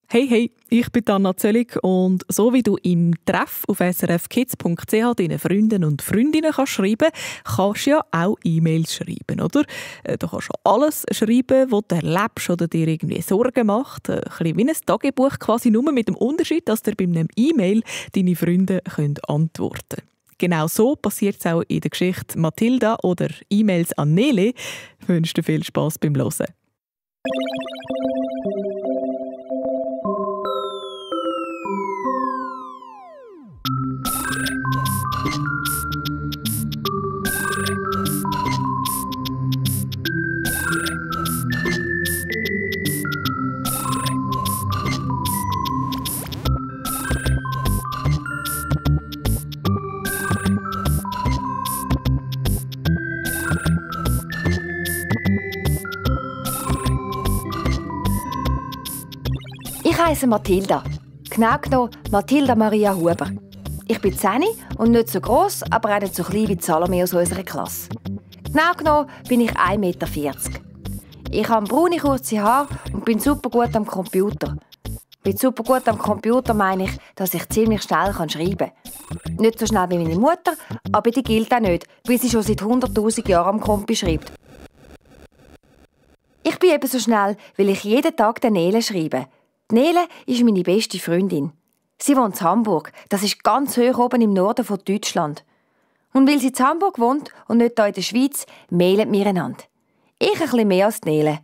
Hey, ich bin Anna Zöllig und so wie du im Treff auf srfkids.ch deinen Freunden und Freundinnen schreiben kannst du ja auch E-Mails schreiben, oder? Du kannst alles schreiben, was du erlebst oder dir irgendwie Sorgen macht. Ein bisschen wie ein Tagebuch quasi, nur mit dem Unterschied, dass dir bei einem E-Mail deine Freunde antworten können. Genau so passiert es auch in der Geschichte Mathilda oder E-Mails an Nele. Ich wünsche dir viel Spass beim Hören. Ich heisse Mathilda. Genau genommen Mathilda Maria Huber. Ich bin 10 und nicht so gross, aber auch nicht so klein wie Salome aus unserer Klasse. Genau genommen bin ich 1,40 Meter. Ich habe braune kurze Haare und bin super gut am Computer. Mit super gut am Computer meine ich, dass ich ziemlich schnell schreiben kann. Nicht so schnell wie meine Mutter, aber die gilt auch nicht, weil sie schon seit 100'000 Jahren am Compi schreibt. Ich bin eben so schnell, weil ich jeden Tag der Nele schreibe. Die Nele ist meine beste Freundin. Sie wohnt in Hamburg. Das ist ganz hoch oben im Norden von Deutschland. Und weil sie in Hamburg wohnt und nicht hier in der Schweiz, mailen wir einander. Ich ein bisschen mehr als die Nele.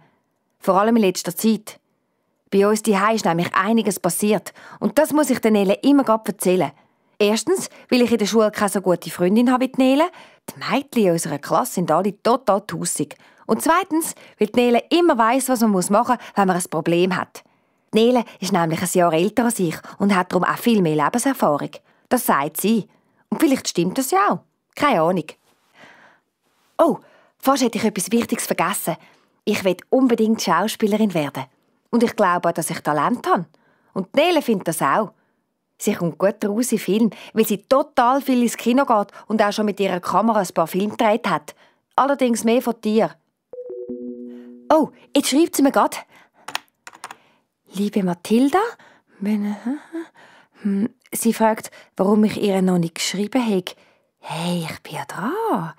Vor allem in letzter Zeit. Bei uns daheim ist nämlich einiges passiert. Und das muss ich der Nele immer erzählen. Erstens, weil ich in der Schule keine so gute Freundin habe wie die Nele. Die Mädchen in unserer Klasse sind alle total tussig. Und zweitens, weil die Nele immer weiss, was man machen muss, wenn man ein Problem hat. Die Nele ist nämlich ein Jahr älter als ich und hat darum auch viel mehr Lebenserfahrung. Das sagt sie. Und vielleicht stimmt das ja auch. Keine Ahnung. Oh, fast hätte ich etwas Wichtiges vergessen. Ich will unbedingt Schauspielerin werden. Und ich glaube auch, dass ich Talent habe. Und die Nele findet das auch. Sie kommt gut raus in Film, weil sie total viel ins Kino geht und auch schon mit ihrer Kamera ein paar Filme gedreht hat. Allerdings mehr von dir. Oh, jetzt schreibt sie mir gerade. Liebe Mathilda, sie fragt, warum ich ihr noch nicht geschrieben habe. Hey, ich bin ja dran.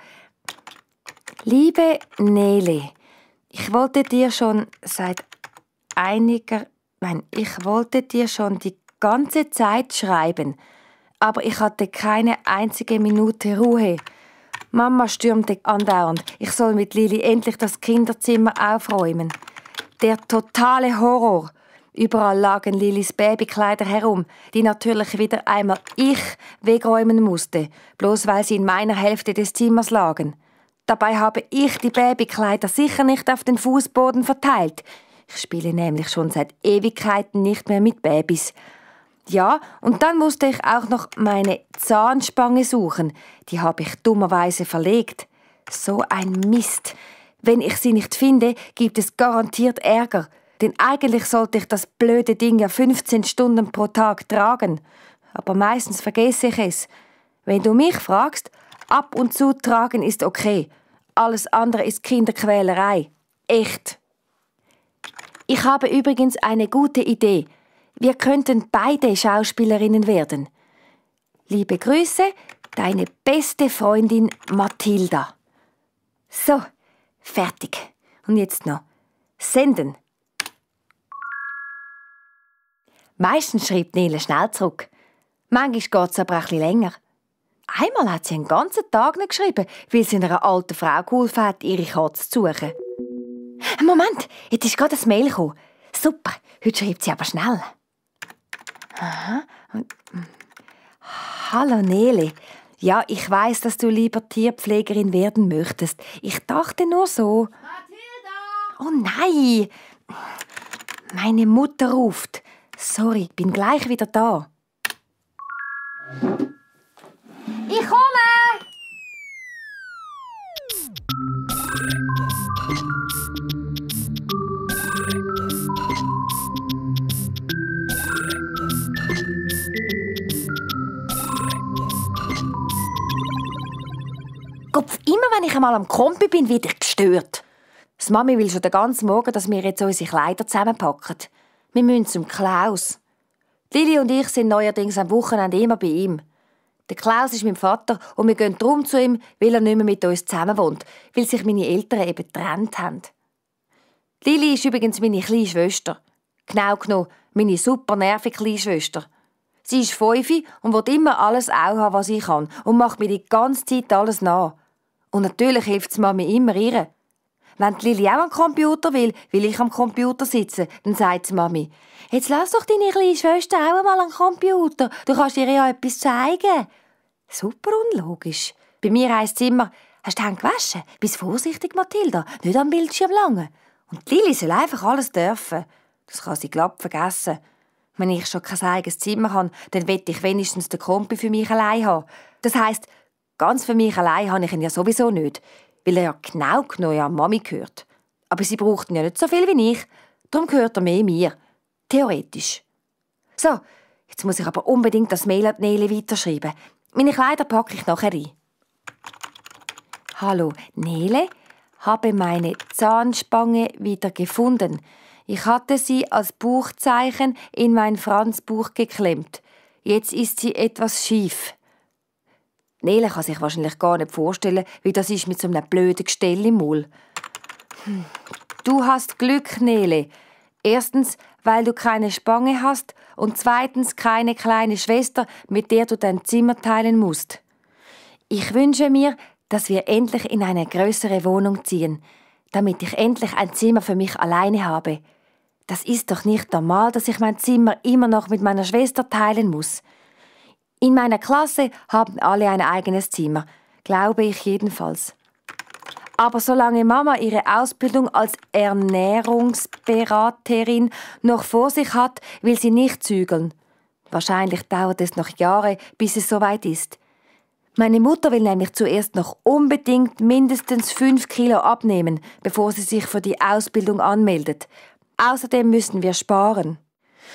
Liebe Nele, ich wollte dir schon die ganze Zeit schreiben, aber ich hatte keine einzige Minute Ruhe. Mama stürmte andauernd, ich soll mit Lili endlich das Kinderzimmer aufräumen. Der totale Horror. Überall lagen Lilis Babykleider herum, die natürlich wieder einmal ich wegräumen musste, bloß weil sie in meiner Hälfte des Zimmers lagen. Dabei habe ich die Babykleider sicher nicht auf den Fußboden verteilt. Ich spiele nämlich schon seit Ewigkeiten nicht mehr mit Babys. Ja, und dann musste ich auch noch meine Zahnspange suchen. Die habe ich dummerweise verlegt. So ein Mist. Wenn ich sie nicht finde, gibt es garantiert Ärger. Denn eigentlich sollte ich das blöde Ding ja 15 Stunden pro Tag tragen. Aber meistens vergesse ich es. Wenn du mich fragst, ab und zu tragen ist okay. Alles andere ist Kinderquälerei. Echt. Ich habe übrigens eine gute Idee. Wir könnten beide Schauspielerinnen werden. Liebe Grüße, deine beste Freundin Mathilda. So, fertig. Und jetzt noch. Senden. Meistens schreibt Nele schnell zurück. Manchmal geht es aber ein bisschen länger. Einmal hat sie einen ganzen Tag nicht geschrieben, weil sie einer alten Frau geholfen hat, ihre Katze zu suchen. Moment, jetzt ist gerade ein Mail gekommen. Super, heute schreibt sie aber schnell. Aha. Hallo Nele. Ja, ich weiss, dass du lieber Tierpflegerin werden möchtest. Ich dachte nur so. Mathilda! Oh nein! Meine Mutter ruft. Sorry, bin gleich wieder da. Ich komme! Kopf, immer wenn ich einmal am Kompi bin, werde ich gestört. Die Mami will schon den ganzen Morgen, dass wir jetzt unsere Kleider zusammenpacken. Wir müssen zum Klaus. Lili und ich sind neuerdings am Wochenende immer bei ihm. Der Klaus ist mein Vater und wir gehen darum zu ihm, weil er nicht mehr mit uns zusammen wohnt, weil sich meine Eltern eben getrennt haben. Lili ist übrigens meine kleine Schwester. Genau genommen, meine super nervige kleine Schwester. Sie ist 5 und will immer alles auch haben, was ich kann und macht mir die ganze Zeit alles nach. Und natürlich hilft die Mami immer ihr. Wenn die Lili auch am Computer will ich am Computer sitzen, dann sagt die Mami, «Jetzt lass doch deine kleine Schwester auch einmal am Computer. Du kannst ihr ja etwas zeigen.» Super unlogisch. Bei mir heisst es immer, «Hast du die Hände gewaschen? Bist vorsichtig, Mathilda, nicht am Bildschirm lange.» Und die Lili soll einfach alles dürfen. Das kann sie glatt vergessen. Wenn ich schon kein eigenes Zimmer habe, dann will ich wenigstens den Kompi für mich allein haben. Das heisst, ganz für mich allein habe ich ihn ja sowieso nicht, weil er ja genau genommen an Mami gehört. Aber sie braucht ihn ja nicht so viel wie ich, darum gehört er mehr mir. Theoretisch. So, jetzt muss ich aber unbedingt das Mail an Nele weiterschreiben. Meine Kleider packe ich nachher ein. Hallo, Nele, habe meine Zahnspange wieder gefunden. Ich hatte sie als Buchzeichen in mein Franz-Buch geklemmt. Jetzt ist sie etwas schief. Nele kann sich wahrscheinlich gar nicht vorstellen, wie das ist mit so einem blöden Gestell im Maul. Du hast Glück, Nele. Erstens, weil du keine Spange hast und zweitens keine kleine Schwester, mit der du dein Zimmer teilen musst. Ich wünsche mir, dass wir endlich in eine größere Wohnung ziehen, damit ich endlich ein Zimmer für mich alleine habe. Das ist doch nicht normal, dass ich mein Zimmer immer noch mit meiner Schwester teilen muss. In meiner Klasse haben alle ein eigenes Zimmer, glaube ich jedenfalls. Aber solange Mama ihre Ausbildung als Ernährungsberaterin noch vor sich hat, will sie nicht zügeln. Wahrscheinlich dauert es noch Jahre, bis es soweit ist. Meine Mutter will nämlich zuerst noch unbedingt mindestens 5 Kilo abnehmen, bevor sie sich für die Ausbildung anmeldet. Außerdem müssen wir sparen.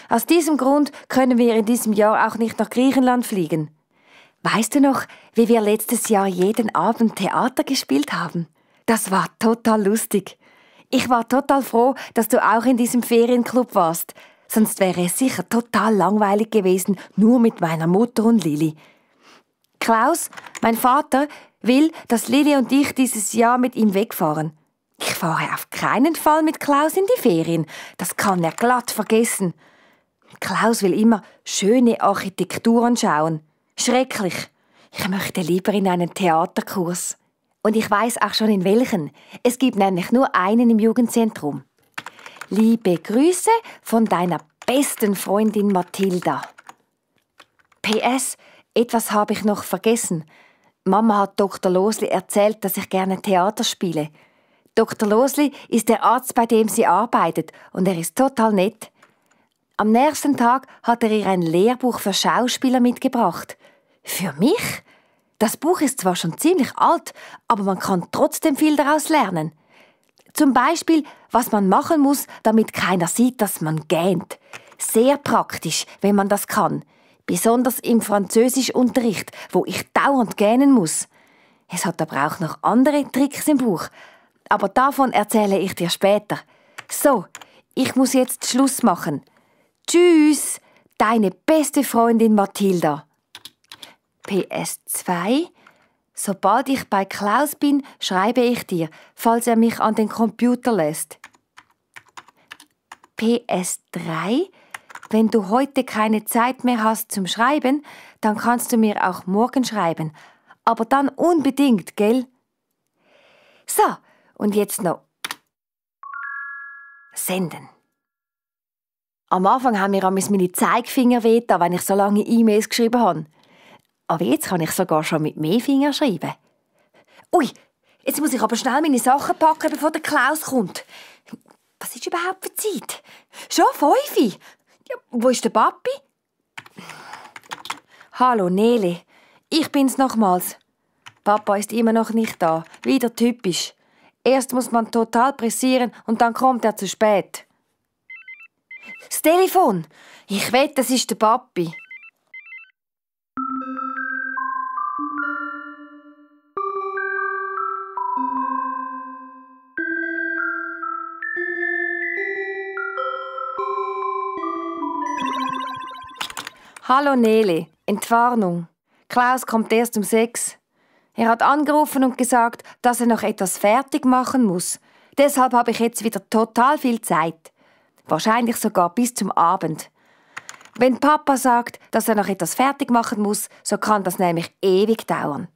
Aus diesem Grund können wir in diesem Jahr auch nicht nach Griechenland fliegen. Weißt du noch, wie wir letztes Jahr jeden Abend Theater gespielt haben? Das war total lustig. Ich war total froh, dass du auch in diesem Ferienclub warst. Sonst wäre es sicher total langweilig gewesen, nur mit meiner Mutter und Lili. Klaus, mein Vater, will, dass Lili und ich dieses Jahr mit ihm wegfahren. Ich fahre auf keinen Fall mit Klaus in die Ferien. Das kann er glatt vergessen. Klaus will immer schöne Architektur anschauen. Schrecklich. Ich möchte lieber in einen Theaterkurs. Und ich weiß auch schon in welchen. Es gibt nämlich nur einen im Jugendzentrum. Liebe Grüße von deiner besten Freundin Mathilda. PS, etwas habe ich noch vergessen. Mama hat Dr. Losli erzählt, dass ich gerne Theater spiele. Dr. Losli ist der Arzt, bei dem sie arbeitet, und er ist total nett. Am nächsten Tag hat er ihr ein Lehrbuch für Schauspieler mitgebracht. Für mich? Das Buch ist zwar schon ziemlich alt, aber man kann trotzdem viel daraus lernen. Zum Beispiel, was man machen muss, damit keiner sieht, dass man gähnt. Sehr praktisch, wenn man das kann. Besonders im Französischunterricht, wo ich dauernd gähnen muss. Es hat aber auch noch andere Tricks im Buch. Aber davon erzähle ich dir später. So, ich muss jetzt Schluss machen. Tschüss, deine beste Freundin Mathilda. PS2. Sobald ich bei Klaus bin, schreibe ich dir, falls er mich an den Computer lässt. PS3. Wenn du heute keine Zeit mehr hast zum Schreiben, dann kannst du mir auch morgen schreiben. Aber dann unbedingt, gell? So, und jetzt noch senden. Am Anfang haben mir meine Zeigefinger wehgetan, wenn ich so lange E-Mails geschrieben habe. Aber jetzt kann ich sogar schon mit mehr Fingern schreiben. Ui, jetzt muss ich aber schnell meine Sachen packen, bevor der Klaus kommt. Was ist überhaupt für Zeit? Schon 5? Ja, wo ist der Papi? Hallo, Nele. Ich bin's nochmals. Papa ist immer noch nicht da. Wieder typisch. Erst muss man total pressieren und dann kommt er zu spät. Das Telefon. Ich wette, das ist der Papi. Hallo Nele, Entwarnung. Klaus kommt erst um 6. Er hat angerufen und gesagt, dass er noch etwas fertig machen muss. Deshalb habe ich jetzt wieder total viel Zeit. Wahrscheinlich sogar bis zum Abend. Wenn Papa sagt, dass er noch etwas fertig machen muss, so kann das nämlich ewig dauern.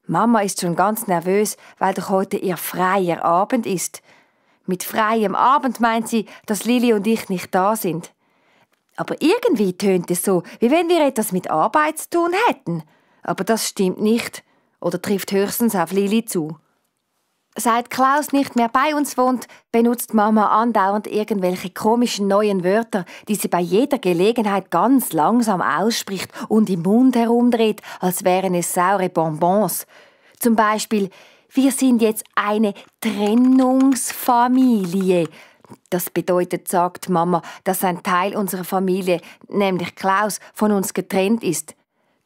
Mama ist schon ganz nervös, weil doch heute ihr freier Abend ist. Mit freiem Abend meint sie, dass Lili und ich nicht da sind. Aber irgendwie tönt es so, wie wenn wir etwas mit Arbeit zu tun hätten. Aber das stimmt nicht. Oder trifft höchstens auf Lili zu. Seit Klaus nicht mehr bei uns wohnt, benutzt Mama andauernd irgendwelche komischen neuen Wörter, die sie bei jeder Gelegenheit ganz langsam ausspricht und im Mund herumdreht, als wären es saure Bonbons. Zum Beispiel, wir sind jetzt eine Trennungsfamilie. Das bedeutet, sagt Mama, dass ein Teil unserer Familie, nämlich Klaus, von uns getrennt ist.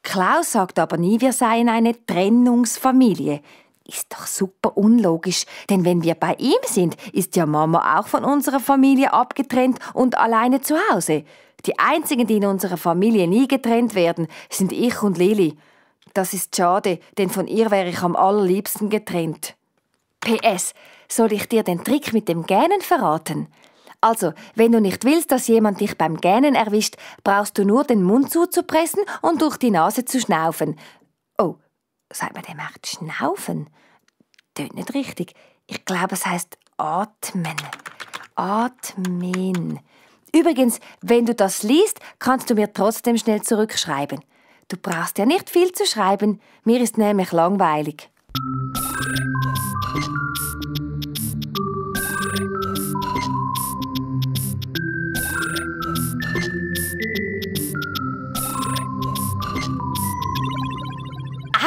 Klaus sagt aber nie, wir seien eine Trennungsfamilie. Ist doch super unlogisch, denn wenn wir bei ihm sind, ist ja Mama auch von unserer Familie abgetrennt und alleine zu Hause. Die einzigen, die in unserer Familie nie getrennt werden, sind ich und Lili. Das ist schade, denn von ihr wäre ich am allerliebsten getrennt. PS, soll ich dir den Trick mit dem Gähnen verraten? Also, wenn du nicht willst, dass jemand dich beim Gähnen erwischt, brauchst du nur den Mund zuzupressen und durch die Nase zu schnaufen. Oh, sagt man dem echt schnaufen? Tönt nicht richtig. Ich glaube, es heisst atmen. Atmen. Übrigens, wenn du das liest, kannst du mir trotzdem schnell zurückschreiben. Du brauchst ja nicht viel zu schreiben. Mir ist nämlich langweilig.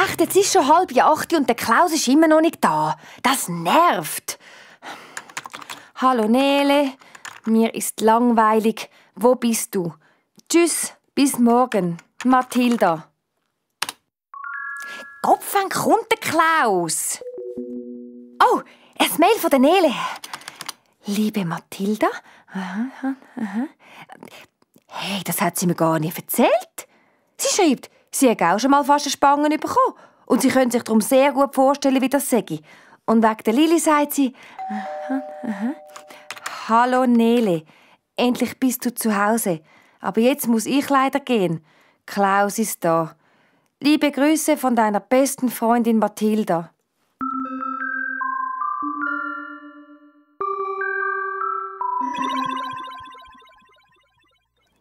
Echt, jetzt ist schon 7:30 und der Klaus ist immer noch nicht da. Das nervt. Hallo Nele, mir ist langweilig. Wo bist du? Tschüss, bis morgen. Mathilda. Kopf, wann kommt der Klaus? Oh, ein Mail von der Nele. Liebe Mathilda. Hey, das hat sie mir gar nicht erzählt. Sie schreibt, sie hat auch schon mal fast eine Spange bekommen. Und sie können sich darum sehr gut vorstellen, wie das sei. Und wegen der Lili sagt sie, Hallo Nele, endlich bist du zu Hause. Aber jetzt muss ich leider gehen. Klaus ist da. Liebe Grüße von deiner besten Freundin Mathilda.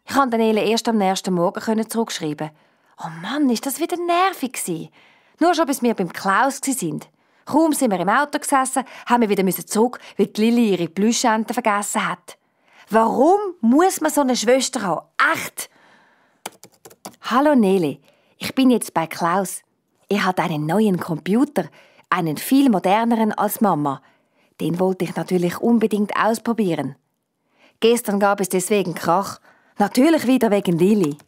Ich konnte Nele erst am nächsten Morgen zurückschreiben. Oh Mann, ist das wieder nervig gewesen. Nur schon, bis wir beim Klaus waren. Kaum sind wir im Auto gesessen, haben wir wieder zurück, weil die Lili ihre Plüschente vergessen hat. Warum muss man so eine Schwester haben? Echt? Hallo Nele, ich bin jetzt bei Klaus. Er hat einen neuen Computer, einen viel moderneren als Mama. Den wollte ich natürlich unbedingt ausprobieren. Gestern gab es deswegen Krach. Natürlich wieder wegen Lili.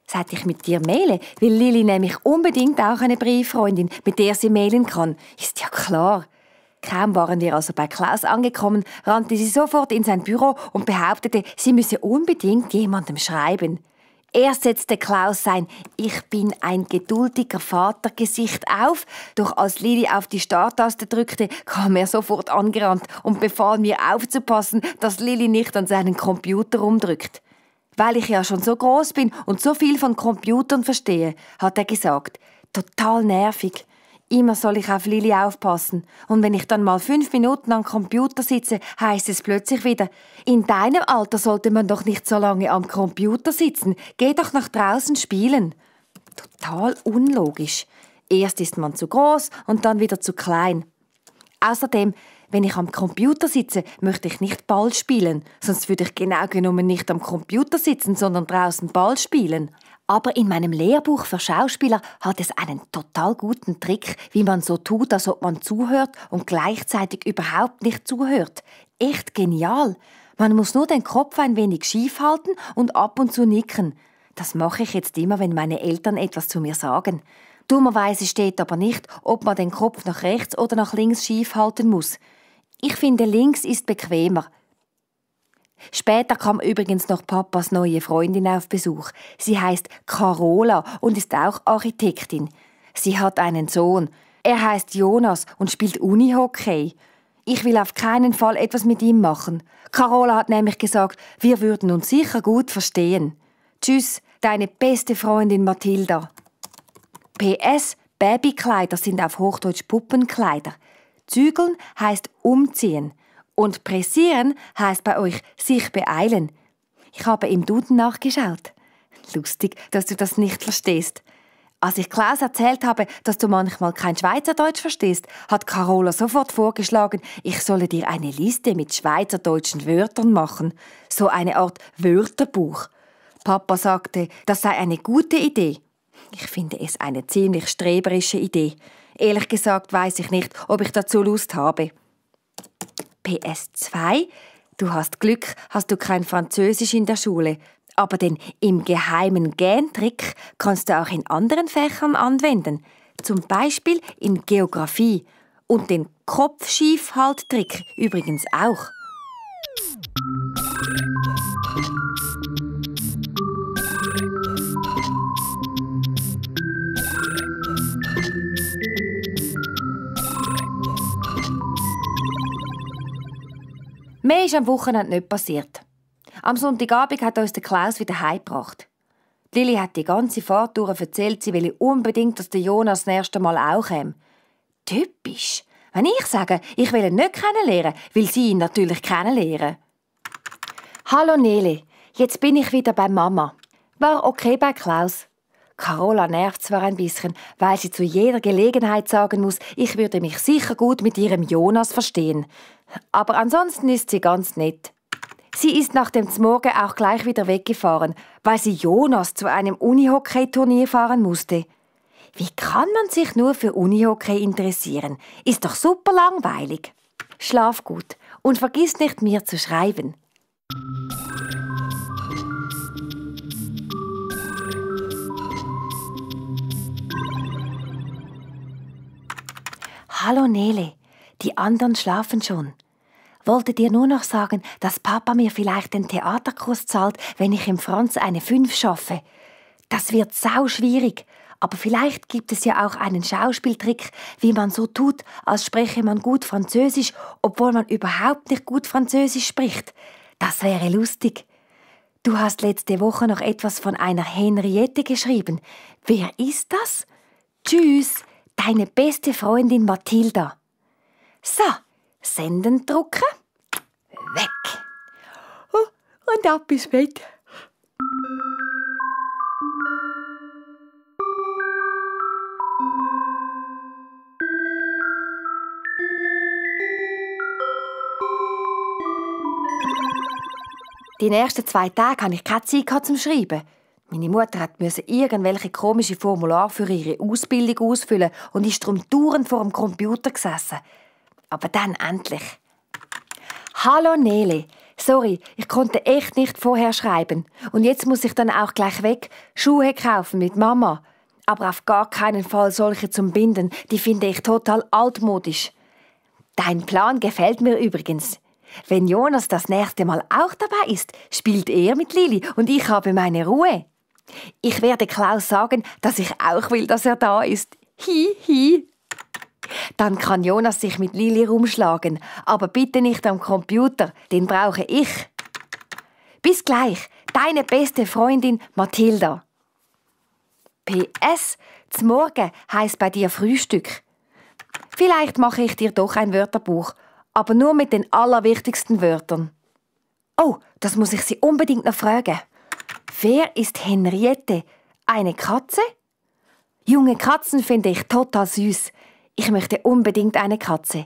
Seit ich mit dir maile, will Lili nämlich unbedingt auch eine Brieffreundin, mit der sie mailen kann. Ist ja klar. Kaum waren wir also bei Klaus angekommen, rannte sie sofort in sein Büro und behauptete, sie müsse unbedingt jemandem schreiben. Erst setzte Klaus sein »Ich bin ein geduldiger Vater«-Gesicht auf, doch als Lili auf die Starttaste drückte, kam er sofort angerannt und befahl mir aufzupassen, dass Lili nicht an seinen Computer umdrückt. Weil ich ja schon so groß bin und so viel von Computern verstehe, hat er gesagt. Total nervig. Immer soll ich auf Lili aufpassen. Und wenn ich dann mal 5 Minuten am Computer sitze, heisst es plötzlich wieder, in deinem Alter sollte man doch nicht so lange am Computer sitzen. Geh doch nach draußen spielen. Total unlogisch. Erst ist man zu groß und dann wieder zu klein. Außerdem, wenn ich am Computer sitze, möchte ich nicht Ball spielen. Sonst würde ich genau genommen nicht am Computer sitzen, sondern draußen Ball spielen. Aber in meinem Lehrbuch für Schauspieler hat es einen total guten Trick, wie man so tut, als ob man zuhört und gleichzeitig überhaupt nicht zuhört. Echt genial. Man muss nur den Kopf ein wenig schief halten und ab und zu nicken. Das mache ich jetzt immer, wenn meine Eltern etwas zu mir sagen. Dummerweise steht aber nicht, ob man den Kopf nach rechts oder nach links schief halten muss. Ich finde, links ist bequemer. Später kam übrigens noch Papas neue Freundin auf Besuch. Sie heißt Carola und ist auch Architektin. Sie hat einen Sohn. Er heißt Jonas und spielt Unihockey. Ich will auf keinen Fall etwas mit ihm machen. Carola hat nämlich gesagt, wir würden uns sicher gut verstehen. Tschüss, deine beste Freundin Mathilda. PS, Babykleider sind auf Hochdeutsch Puppenkleider. Zügeln heisst umziehen. Und pressieren heisst bei euch sich beeilen. Ich habe im Duden nachgeschaut. Lustig, dass du das nicht verstehst. Als ich Klaus erzählt habe, dass du manchmal kein Schweizerdeutsch verstehst, hat Carola sofort vorgeschlagen, ich solle dir eine Liste mit schweizerdeutschen Wörtern machen. So eine Art Wörterbuch. Papa sagte, das sei eine gute Idee. Ich finde es eine ziemlich streberische Idee. Ehrlich gesagt weiss ich nicht, ob ich dazu Lust habe. PS2. Du hast Glück, hast du kein Französisch in der Schule. Aber den im geheimen Gähntrick kannst du auch in anderen Fächern anwenden. Zum Beispiel in Geografie. Und den Kopfschiefhalttrick übrigens auch. Mehr ist am Wochenende nicht passiert. Am Sonntagabend hat uns der Klaus wieder heimgebracht. Lili hat die ganze Fahrt durch erzählt, sie will unbedingt, dass der Jonas das nächste Mal auch käme. Typisch. Wenn ich sage, ich will ihn nicht kennenlernen, will sie ihn natürlich kennenlernen. Hallo Nele, jetzt bin ich wieder bei Mama. War okay bei Klaus. Carola nervt zwar ein bisschen, weil sie zu jeder Gelegenheit sagen muss, ich würde mich sicher gut mit ihrem Jonas verstehen. Aber ansonsten ist sie ganz nett. Sie ist nach dem Zmorgen auch gleich wieder weggefahren, weil sie Jonas zu einem Unihockey-Turnier fahren musste. Wie kann man sich nur für Unihockey interessieren? Ist doch super langweilig. Schlaf gut und vergiss nicht, mir zu schreiben. Hallo Nele, die anderen schlafen schon. Wollte dir nur noch sagen, dass Papa mir vielleicht den Theaterkurs zahlt, wenn ich im Franz eine 5 schaffe. Das wird sau schwierig, aber vielleicht gibt es ja auch einen Schauspieltrick, wie man so tut, als spreche man gut Französisch, obwohl man überhaupt nicht gut Französisch spricht. Das wäre lustig. Du hast letzte Woche noch etwas von einer Henriette geschrieben. Wer ist das? Tschüss, deine beste Freundin Mathilda. So, senden drucken. Weg. Und ab ins Bett. Die nächsten 2 Tage hatte ich keine Zeit zum Schreiben. Meine Mutter musste irgendwelche komische Formulare für ihre Ausbildung ausfüllen und ist darum dauernd vor dem Computer gesessen. Aber dann endlich. Hallo Nele. Sorry, ich konnte echt nicht vorher schreiben. Und jetzt muss ich dann auch gleich weg Schuhe kaufen mit Mama. Aber auf gar keinen Fall solche zum Binden. Die finde ich total altmodisch. Dein Plan gefällt mir übrigens. Wenn Jonas das nächste Mal auch dabei ist, spielt er mit Lili und ich habe meine Ruhe. Ich werde Klaus sagen, dass ich auch will, dass er da ist. Hi, hi. Dann kann Jonas sich mit Lili rumschlagen, aber bitte nicht am Computer, den brauche ich. Bis gleich, deine beste Freundin Mathilda. PS, z'Morgen heisst bei dir Frühstück. Vielleicht mache ich dir doch ein Wörterbuch, aber nur mit den allerwichtigsten Wörtern. Oh, das muss ich Sie unbedingt noch fragen. Wer ist Henriette? Eine Katze? Junge Katzen finde ich total süß. Ich möchte unbedingt eine Katze.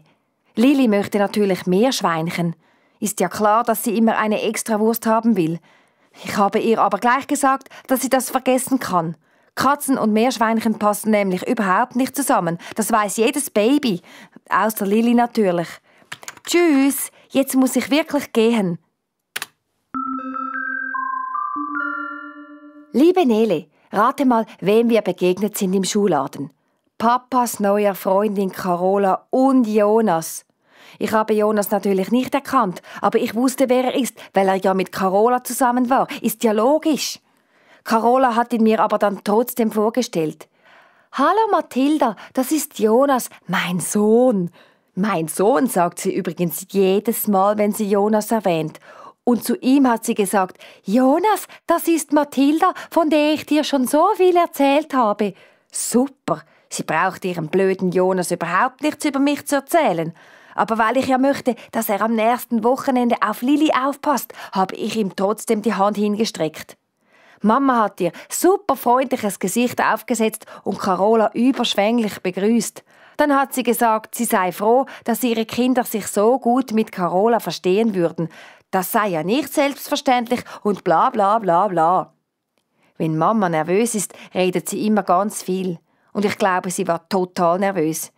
Lili möchte natürlich Meerschweinchen. Ist ja klar, dass sie immer eine Extrawurst haben will. Ich habe ihr aber gleich gesagt, dass sie das vergessen kann. Katzen und Meerschweinchen passen nämlich überhaupt nicht zusammen. Das weiß jedes Baby. Außer Lili natürlich. Tschüss, jetzt muss ich wirklich gehen. Liebe Nele, rate mal, wem wir begegnet sind im Schuhladen. Papas neuer Freundin Carola und Jonas. Ich habe Jonas natürlich nicht erkannt, aber ich wusste, wer er ist, weil er ja mit Carola zusammen war. Ist ja logisch. Carola hat ihn mir aber dann trotzdem vorgestellt. »Hallo Mathilda, das ist Jonas, mein Sohn.« Mein Sohn, sagt sie übrigens jedes Mal, wenn sie Jonas erwähnt. Und zu ihm hat sie gesagt, Jonas, das ist Mathilda, von der ich dir schon so viel erzählt habe. Super, sie braucht ihrem blöden Jonas überhaupt nichts über mich zu erzählen. Aber weil ich ja möchte, dass er am nächsten Wochenende auf Lili aufpasst, habe ich ihm trotzdem die Hand hingestreckt. Mama hat ihr super freundliches Gesicht aufgesetzt und Carola überschwänglich begrüßt. Dann hat sie gesagt, sie sei froh, dass ihre Kinder sich so gut mit Carola verstehen würden. Das sei ja nicht selbstverständlich und bla bla bla bla. Wenn Mama nervös ist, redet sie immer ganz viel. Und ich glaube, sie war total nervös.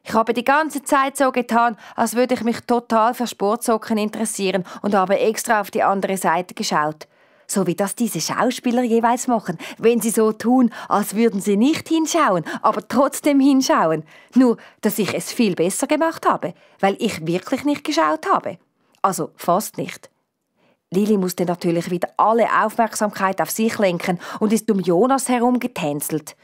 Ich habe die ganze Zeit so getan, als würde ich mich total für Sportsocken interessieren und habe extra auf die andere Seite geschaut. So wie das diese Schauspieler jeweils machen, wenn sie so tun, als würden sie nicht hinschauen, aber trotzdem hinschauen. Nur, dass ich es viel besser gemacht habe, weil ich wirklich nicht geschaut habe. Also fast nicht. Lili musste natürlich wieder alle Aufmerksamkeit auf sich lenken und ist um Jonas herum getänzelt.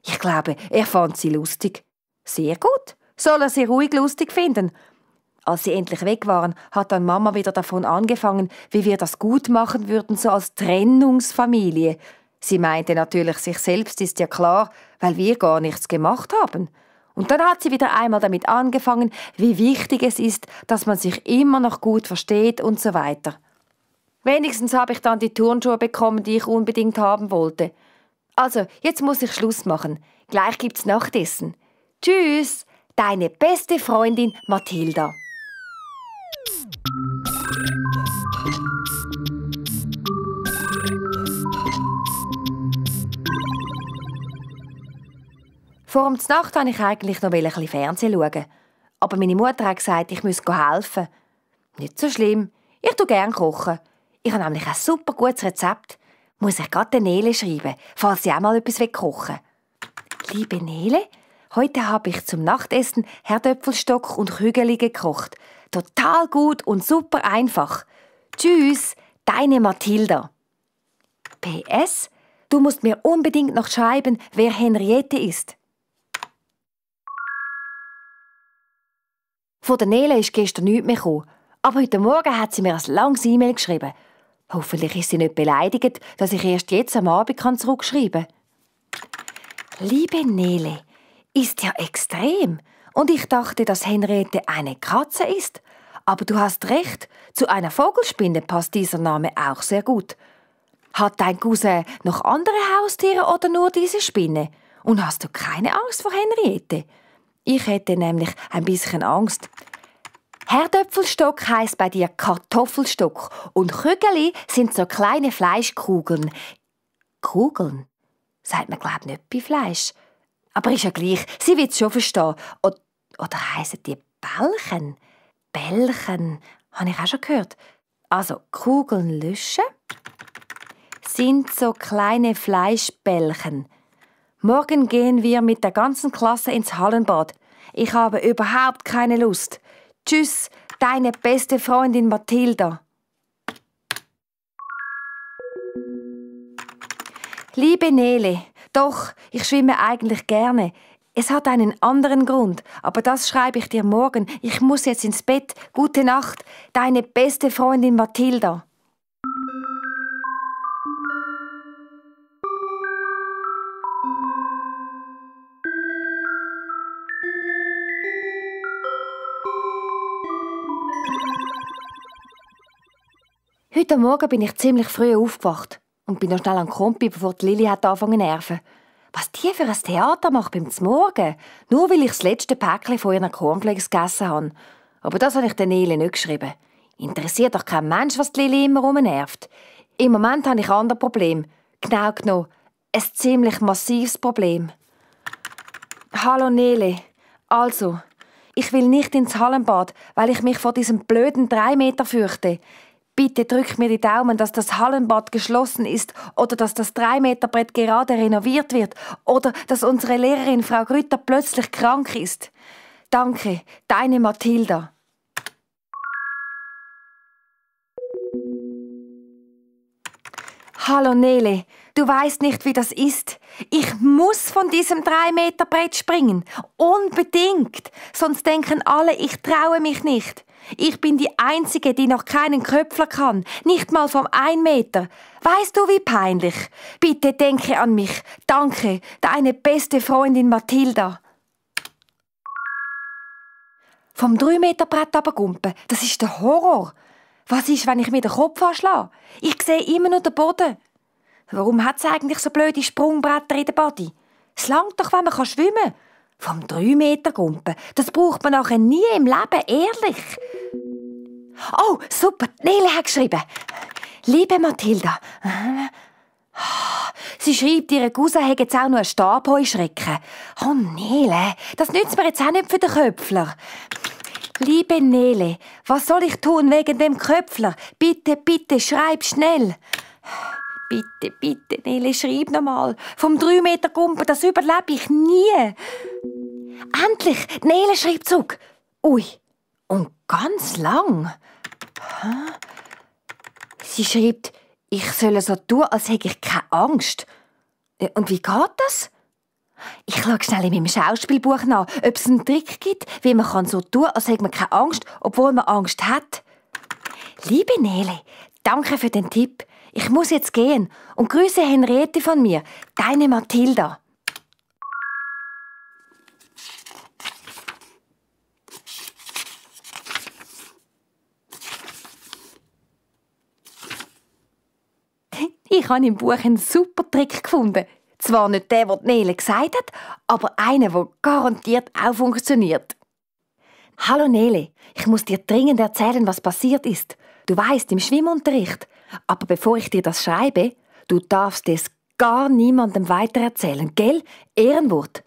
Ich glaube, er fand sie lustig. Sehr gut, soll er sie ruhig lustig finden. Als sie endlich weg waren, hat dann Mama wieder davon angefangen, wie wir das gut machen würden, so als Trennungsfamilie. Sie meinte natürlich, sich selbst ist ja klar, weil wir gar nichts gemacht haben. Und dann hat sie wieder einmal damit angefangen, wie wichtig es ist, dass man sich immer noch gut versteht und so weiter. Wenigstens habe ich dann die Turnschuhe bekommen, die ich unbedingt haben wollte. Also, jetzt muss ich Schluss machen. Gleich gibt's Nachtessen. Tschüss, deine beste Freundin Mathilda. Vor der Nacht wollte ich eigentlich noch ein bisschen Fernsehen schauen. Aber meine Mutter hat gesagt, ich müsse helfen. Nicht so schlimm. Ich tue gerne kochen. Ich habe nämlich ein super gutes Rezept. Muss ich gerade Nele schreiben, falls sie auch mal etwas kochen will. Liebe Nele, heute habe ich zum Nachtessen Herdöpfelstock und Kügeli gekocht. Total gut und super einfach. Tschüss, deine Mathilda. PS, du musst mir unbedingt noch schreiben, wer Henriette ist. Von der Nele ist gestern nichts mehr gekommen, aber heute Morgen hat sie mir ein langes E-Mail geschrieben. Hoffentlich ist sie nicht beleidigt, dass ich erst jetzt am Abend zurückschreiben kann. Liebe Nele, ist ja extrem. Und ich dachte, dass Henriette eine Katze ist. Aber du hast recht, zu einer Vogelspinne passt dieser Name auch sehr gut. Hat dein Cousin noch andere Haustiere oder nur diese Spinne? Und hast du keine Angst vor Henriette? Ich hätte nämlich ein bisschen Angst. Herdöpfelstock heisst bei dir Kartoffelstock und Kügeli sind so kleine Fleischkugeln. Kugeln? Sagt man, glaub nicht bei Fleisch. Aber ist ja gleich, sie wird es schon verstehen. Oder heissen die Bällchen? Bällchen, habe ich auch schon gehört. Also, Kugeln löschen sind so kleine Fleischbällchen. Morgen gehen wir mit der ganzen Klasse ins Hallenbad. Ich habe überhaupt keine Lust. Tschüss, deine beste Freundin Mathilda. Liebe Nele, doch, ich schwimme eigentlich gerne. Es hat einen anderen Grund, aber das schreibe ich dir morgen. Ich muss jetzt ins Bett. Gute Nacht, deine beste Freundin Mathilda. Heute Morgen bin ich ziemlich früh aufgewacht und bin noch schnell an Kompi, bevor die Lili hat angefangen zu nerven. Was die für ein Theater macht beim Zmorgen, nur weil ich das letzte Päckchen von ihren Cornflakes gegessen habe. Aber das habe ich der Nele nicht geschrieben. Interessiert doch kein Mensch, was die Lili immer rumnervt. Im Moment habe ich ein anderes Problem. Genau genommen, ein ziemlich massives Problem. Hallo Nele. Also, ich will nicht ins Hallenbad, weil ich mich vor diesem blöden 3 Meter fürchte. Bitte drück mir die Daumen, dass das Hallenbad geschlossen ist oder dass das 3-Meter-Brett gerade renoviert wird oder dass unsere Lehrerin Frau Grütter plötzlich krank ist. Danke, deine Mathilda. Hallo Nele, du weißt nicht, wie das ist. Ich muss von diesem 3-Meter-Brett springen. Unbedingt. Sonst denken alle, ich traue mich nicht. Ich bin die Einzige, die noch keinen Köpfler kann. Nicht mal vom 1 Meter. Weißt du, wie peinlich? Bitte denke an mich. Danke, deine beste Freundin Mathilda. Vom 3-Meter-Brett runtergumpen, das ist der Horror. Was ist, wenn ich mir den Kopf anschlage? Ich sehe immer nur den Boden. Warum hat es eigentlich so blöde Sprungbretter in der Body? Es langt doch, wenn man schwimmen kann. Vom 3 Meter Gumpen, das braucht man nachher nie im Leben, ehrlich. Oh, super, Nele hat geschrieben. Liebe Mathilda, sie schreibt, ihre Cousin hätte jetzt auch noch einen Stabheuschrecken. Oh Nele, das nützt mir jetzt auch nicht für den Köpfler. Liebe Nele, was soll ich tun wegen dem Köpfler? Bitte, bitte, schreib schnell. Bitte, bitte, Nele, schreib noch mal. Vom 3 Meter Gumpen, das überlebe ich nie. Endlich, Nele schreibt zurück. Ui, und ganz lang. Sie schreibt, ich soll so tun, als hätte ich keine Angst. Und wie geht das? Ich schaue schnell in meinem Schauspielbuch nach, ob es einen Trick gibt, wie man so tun kann, als hätte man keine Angst, obwohl man Angst hat. Liebe Nele, danke für den Tipp. Ich muss jetzt gehen und grüße Henriette von mir, deine Mathilda. Ich habe im Buch einen super Trick gefunden. Zwar nicht der, den Nele gesagt hat, aber einer, der garantiert auch funktioniert. Hallo Nele, ich muss dir dringend erzählen, was passiert ist. Du weißt, im Schwimmunterricht. Aber bevor ich dir das schreibe, du darfst es gar niemandem weitererzählen, gell? Ehrenwort.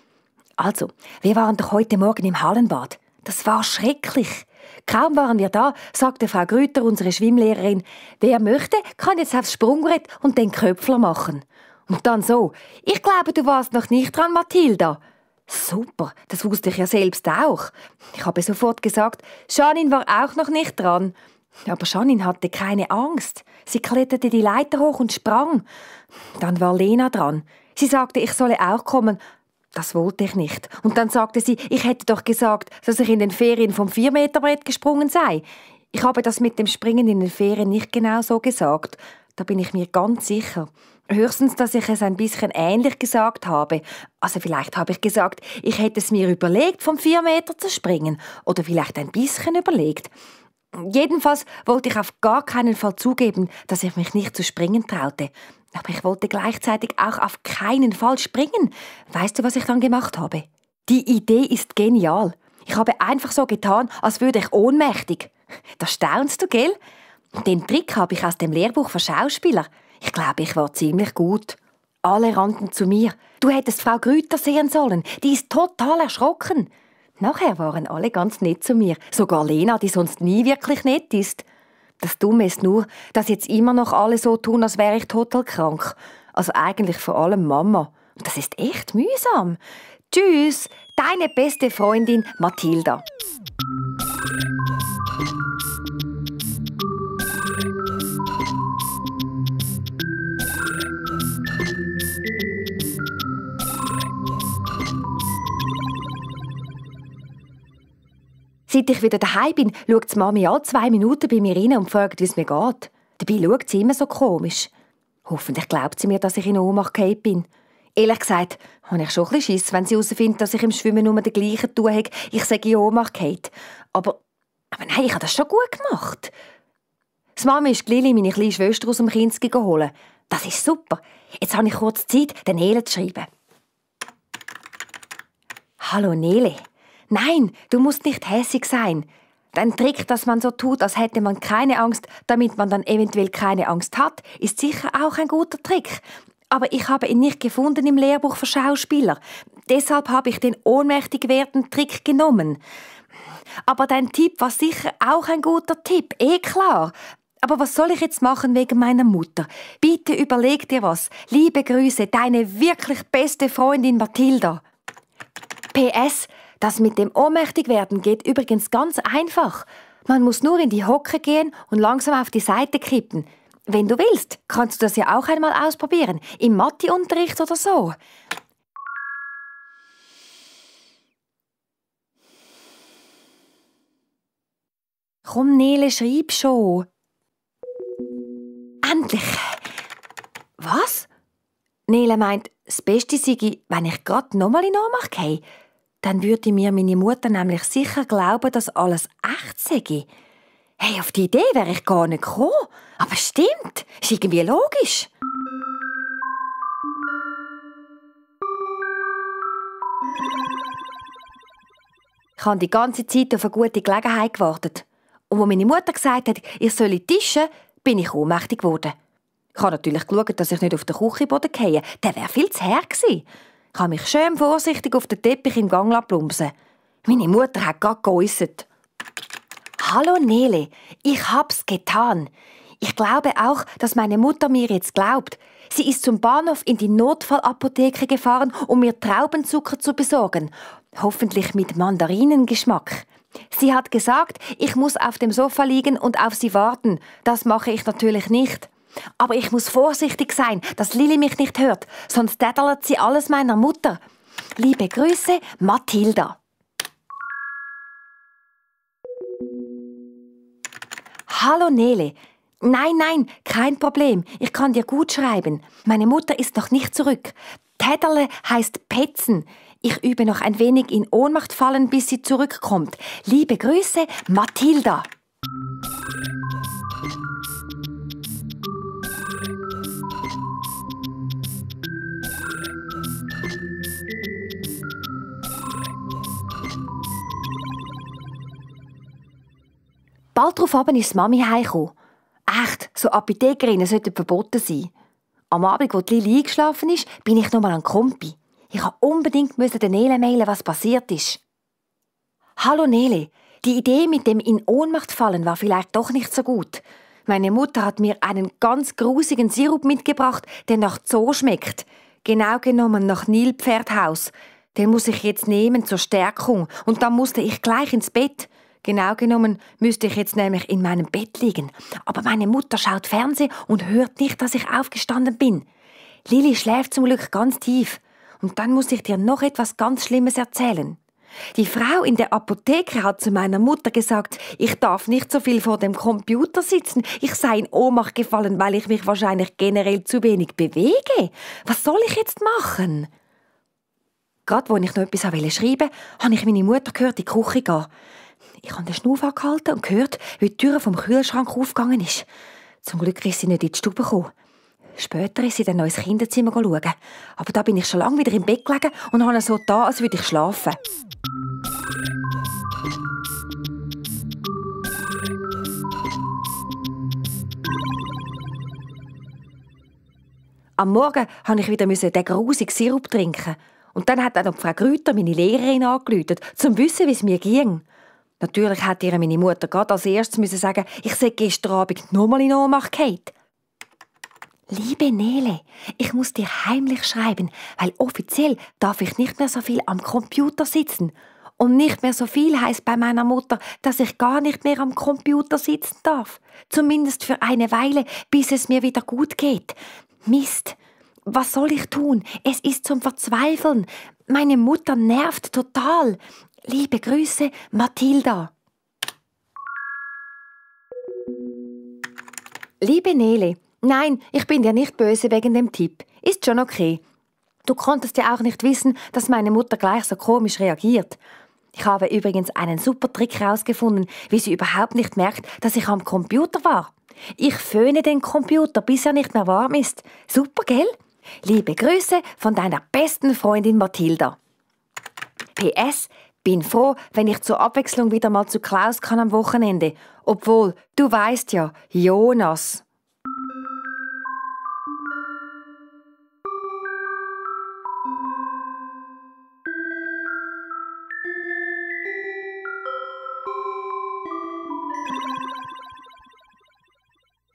Also, wir waren doch heute Morgen im Hallenbad. Das war schrecklich. Kaum waren wir da, sagte Frau Grüter, unsere Schwimmlehrerin, wer möchte, kann jetzt aufs Sprungbrett und den Köpfler machen. Und dann so, ich glaube, du warst noch nicht dran, Mathilda. Super, das wusste ich ja selbst auch. Ich habe sofort gesagt, Janine war auch noch nicht dran. Aber Janine hatte keine Angst. Sie kletterte die Leiter hoch und sprang. Dann war Lena dran. Sie sagte, ich solle auch kommen. Das wollte ich nicht. Und dann sagte sie, ich hätte doch gesagt, dass ich in den Ferien vom 4-Meter-Brett gesprungen sei. Ich habe das mit dem Springen in den Ferien nicht genau so gesagt. Da bin ich mir ganz sicher. Höchstens, dass ich es ein bisschen ähnlich gesagt habe. Also vielleicht habe ich gesagt, ich hätte es mir überlegt, vom 4 Meter zu springen. Oder vielleicht ein bisschen überlegt. Jedenfalls wollte ich auf gar keinen Fall zugeben, dass ich mich nicht zu springen traute. Aber ich wollte gleichzeitig auch auf keinen Fall springen. Weißt du, was ich dann gemacht habe? Die Idee ist genial. Ich habe einfach so getan, als würde ich ohnmächtig. Da staunst du, gell? Den Trick habe ich aus dem Lehrbuch für Schauspieler. Ich glaube, ich war ziemlich gut. Alle rannten zu mir. Du hättest Frau Grüter sehen sollen. Die ist total erschrocken. Nachher waren alle ganz nett zu mir. Sogar Lena, die sonst nie wirklich nett ist. Das Dumme ist nur, dass jetzt immer noch alle so tun, als wäre ich total krank. Also eigentlich vor allem Mama. Und das ist echt mühsam. Tschüss, deine beste Freundin Mathilda. Seit ich wieder daheim bin, schaut die Mami alle 2 Minuten bei mir rein und fragt, wie es mir geht. Dabei schaut sie immer so komisch. Hoffentlich glaubt sie mir, dass ich in Ohnmacht gefallen bin. Ehrlich gesagt, habe ich schon ein bisschen Schiss, wenn sie herausfindet, dass ich im Schwimmen nur den gleichen tun habe, ich sage in Ohnmacht gefallen. Aber nein, ich habe das schon gut gemacht. Die Mami ist Lili, meine kleine Schwester, aus dem Kinski holen. Das ist super. Jetzt habe ich kurz Zeit, den Nele zu schreiben. Hallo Nele. Nein, du musst nicht hässig sein. Ein Trick, dass man so tut, als hätte man keine Angst, damit man dann eventuell keine Angst hat, ist sicher auch ein guter Trick. Aber ich habe ihn nicht gefunden im Lehrbuch für Schauspieler. Deshalb habe ich den ohnmächtig werdenden Trick genommen. Aber dein Tipp war sicher auch ein guter Tipp, klar. Aber was soll ich jetzt machen wegen meiner Mutter? Bitte überleg dir was. Liebe Grüße, deine wirklich beste Freundin Mathilda. PS, das mit dem Ohnmächtigwerden geht übrigens ganz einfach. Man muss nur in die Hocke gehen und langsam auf die Seite kippen. Wenn du willst, kannst du das ja auch einmal ausprobieren. Im Matheunterricht oder so. Komm, Nele, schreib schon. Endlich. Was? Nele meint, das Beste sei, wenn ich gerade nochmal in Ohnmacht gehe. Dann würde mir meine Mutter nämlich sicher glauben, dass alles echt sei. Hey, auf die Idee wäre ich gar nicht gekommen. Aber stimmt, ist irgendwie logisch. Ich habe die ganze Zeit auf eine gute Gelegenheit gewartet. Und als meine Mutter gesagt hat, ich solle tischen, bin ich ohnmächtig geworden. Ich habe natürlich geschaut, dass ich nicht auf den Küchenboden gehe. Der wäre viel zu hart gewesen. Ich habe mich schön vorsichtig auf den Teppich im Gang plumpsen. Meine Mutter hat gerade geäussert. «Hallo Nele, ich hab's getan. Ich glaube auch, dass meine Mutter mir jetzt glaubt. Sie ist zum Bahnhof in die Notfallapotheke gefahren, um mir Traubenzucker zu besorgen. Hoffentlich mit Mandarinengeschmack. Sie hat gesagt, ich muss auf dem Sofa liegen und auf sie warten. Das mache ich natürlich nicht. Aber ich muss vorsichtig sein, dass Lili mich nicht hört, sonst tätelt sie alles meiner Mutter. Liebe Grüße, Mathilda.» «Hallo Nele. Nein, kein Problem. Ich kann dir gut schreiben. Meine Mutter ist noch nicht zurück. Täderle heißt petzen. Ich übe noch ein wenig in Ohnmacht fallen, bis sie zurückkommt. Liebe Grüße, Mathilda.» Bald darauf ist die Mami heimgekommen. Echt, so Apothekerinnen sollten verboten sein. Am Abend, als Lili eingeschlafen ist, bin ich nochmal an Kompi. Ich musste unbedingt der Nele mailen, was passiert ist. «Hallo Nele, die Idee mit dem in Ohnmacht fallen war vielleicht doch nicht so gut. Meine Mutter hat mir einen ganz grusigen Sirup mitgebracht, der nach Zoo schmeckt. Genau genommen nach Nilpferdhaus. Den muss ich jetzt nehmen zur Stärkung und dann musste ich gleich ins Bett. Genau genommen müsste ich jetzt nämlich in meinem Bett liegen. Aber meine Mutter schaut Fernsehen und hört nicht, dass ich aufgestanden bin. Lili schläft zum Glück ganz tief. Und dann muss ich dir noch etwas ganz Schlimmes erzählen. Die Frau in der Apotheke hat zu meiner Mutter gesagt, ich darf nicht so viel vor dem Computer sitzen. Ich sei in Ohnmacht gefallen, weil ich mich wahrscheinlich generell zu wenig bewege. Was soll ich jetzt machen? Gerade als ich noch etwas schreiben wollte, habe ich meine Mutter gehört, in die Küche gehen. Ich habe den Schnuff angehalten und gehört, wie die Tür vom Kühlschrank aufgegangen ist. Zum Glück ist sie nicht in die Stube gekommen. Später ist sie dann noch ins Kinderzimmer schauen. Aber da bin ich schon lange wieder im Bett gelegen und habe so da, als würde ich schlafen. Am Morgen musste ich wieder den grusigen Sirup trinken. Und dann hat auch noch Frau Grüter, meine Lehrerin, angerufen, um zu wissen, wie es mir ging. Natürlich hätte ihr meine Mutter gerade als erstes sagen müssen, ich sei gestern Abend nochmal in Ohnmacht gefallen. «Liebe Nele, ich muss dir heimlich schreiben, weil offiziell darf ich nicht mehr so viel am Computer sitzen. Und nicht mehr so viel heisst bei meiner Mutter, dass ich gar nicht mehr am Computer sitzen darf. Zumindest für eine Weile, bis es mir wieder gut geht. Mist, was soll ich tun? Es ist zum Verzweifeln. Meine Mutter nervt total. Liebe Grüße, Mathilda.» «Liebe Nele, nein, ich bin dir nicht böse wegen dem Tipp. Ist schon okay. Du konntest ja auch nicht wissen, dass meine Mutter gleich so komisch reagiert. Ich habe übrigens einen super Trick herausgefunden, wie sie überhaupt nicht merkt, dass ich am Computer war. Ich föhne den Computer, bis er nicht mehr warm ist. Super, gell? Liebe Grüße von deiner besten Freundin Mathilda. PS, bin froh, wenn ich zur Abwechslung wieder mal zu Klaus kann am Wochenende. Obwohl, du weißt ja, Jonas.»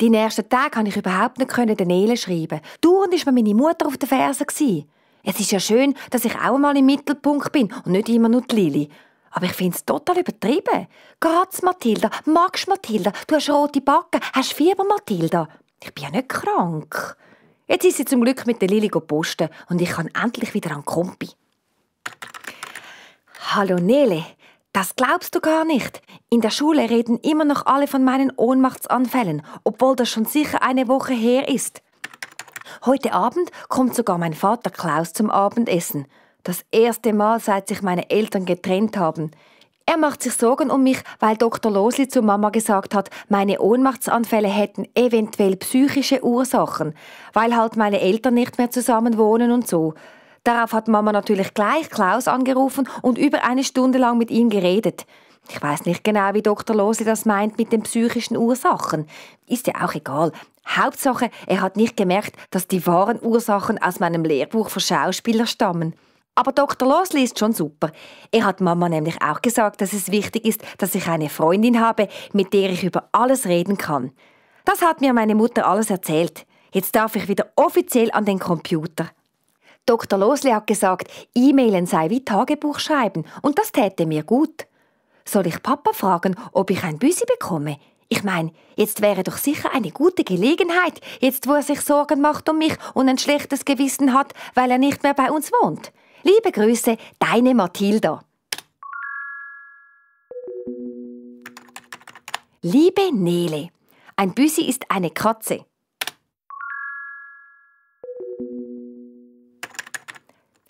Die nächsten Tage konnte ich überhaupt nicht der Nele schreiben. Dauernd war mir meine Mutter auf den Fersen. Es ist ja schön, dass ich auch mal im Mittelpunkt bin und nicht immer nur die Lili. Aber ich finde es total übertrieben. Geht's, Mathilda? Magst du, Mathilda? Du hast rote Backen. Hast Fieber, Mathilda? Ich bin ja nicht krank. Jetzt ist sie zum Glück mit der Lili posten und ich kann endlich wieder an Kompi. Hallo Nele, das glaubst du gar nicht. In der Schule reden immer noch alle von meinen Ohnmachtsanfällen, obwohl das schon sicher eine Woche her ist. Heute Abend kommt sogar mein Vater Klaus zum Abendessen. Das erste Mal, seit sich meine Eltern getrennt haben. Er macht sich Sorgen um mich, weil Dr. Losli zu Mama gesagt hat, meine Ohnmachtsanfälle hätten eventuell psychische Ursachen, weil halt meine Eltern nicht mehr zusammen wohnen und so. Darauf hat Mama natürlich gleich Klaus angerufen und über eine Stunde lang mit ihm geredet. Ich weiß nicht genau, wie Dr. Losli das meint mit den psychischen Ursachen. Ist ja auch egal. Hauptsache, er hat nicht gemerkt, dass die wahren Ursachen aus meinem Lehrbuch für Schauspieler stammen. Aber Dr. Losli ist schon super. Er hat Mama nämlich auch gesagt, dass es wichtig ist, dass ich eine Freundin habe, mit der ich über alles reden kann. Das hat mir meine Mutter alles erzählt. Jetzt darf ich wieder offiziell an den Computer. Dr. Losli hat gesagt, E-Mailen sei wie Tagebuch schreiben und das täte mir gut. Soll ich Papa fragen, ob ich ein Büsi bekomme? Ich meine, jetzt wäre doch sicher eine gute Gelegenheit, jetzt wo er sich Sorgen macht um mich und ein schlechtes Gewissen hat, weil er nicht mehr bei uns wohnt. Liebe Grüße, deine Mathilda. Liebe Nele, ein Büsi ist eine Katze.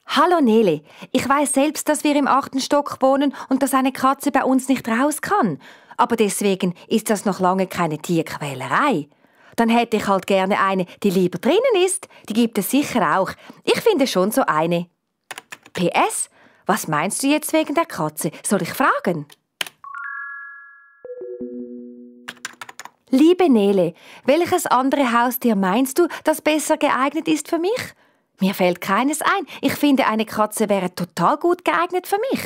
Hallo Nele, ich weiß selbst, dass wir im 8. Stock wohnen und dass eine Katze bei uns nicht raus kann. Aber deswegen ist das noch lange keine Tierquälerei. Dann hätte ich halt gerne eine, die lieber drinnen ist. Die gibt es sicher auch. Ich finde schon so eine. PS, was meinst du jetzt wegen der Katze? Soll ich fragen? Liebe Nele, welches andere Haustier meinst du, das besser geeignet ist für mich? Mir fällt keines ein. Ich finde, eine Katze wäre total gut geeignet für mich.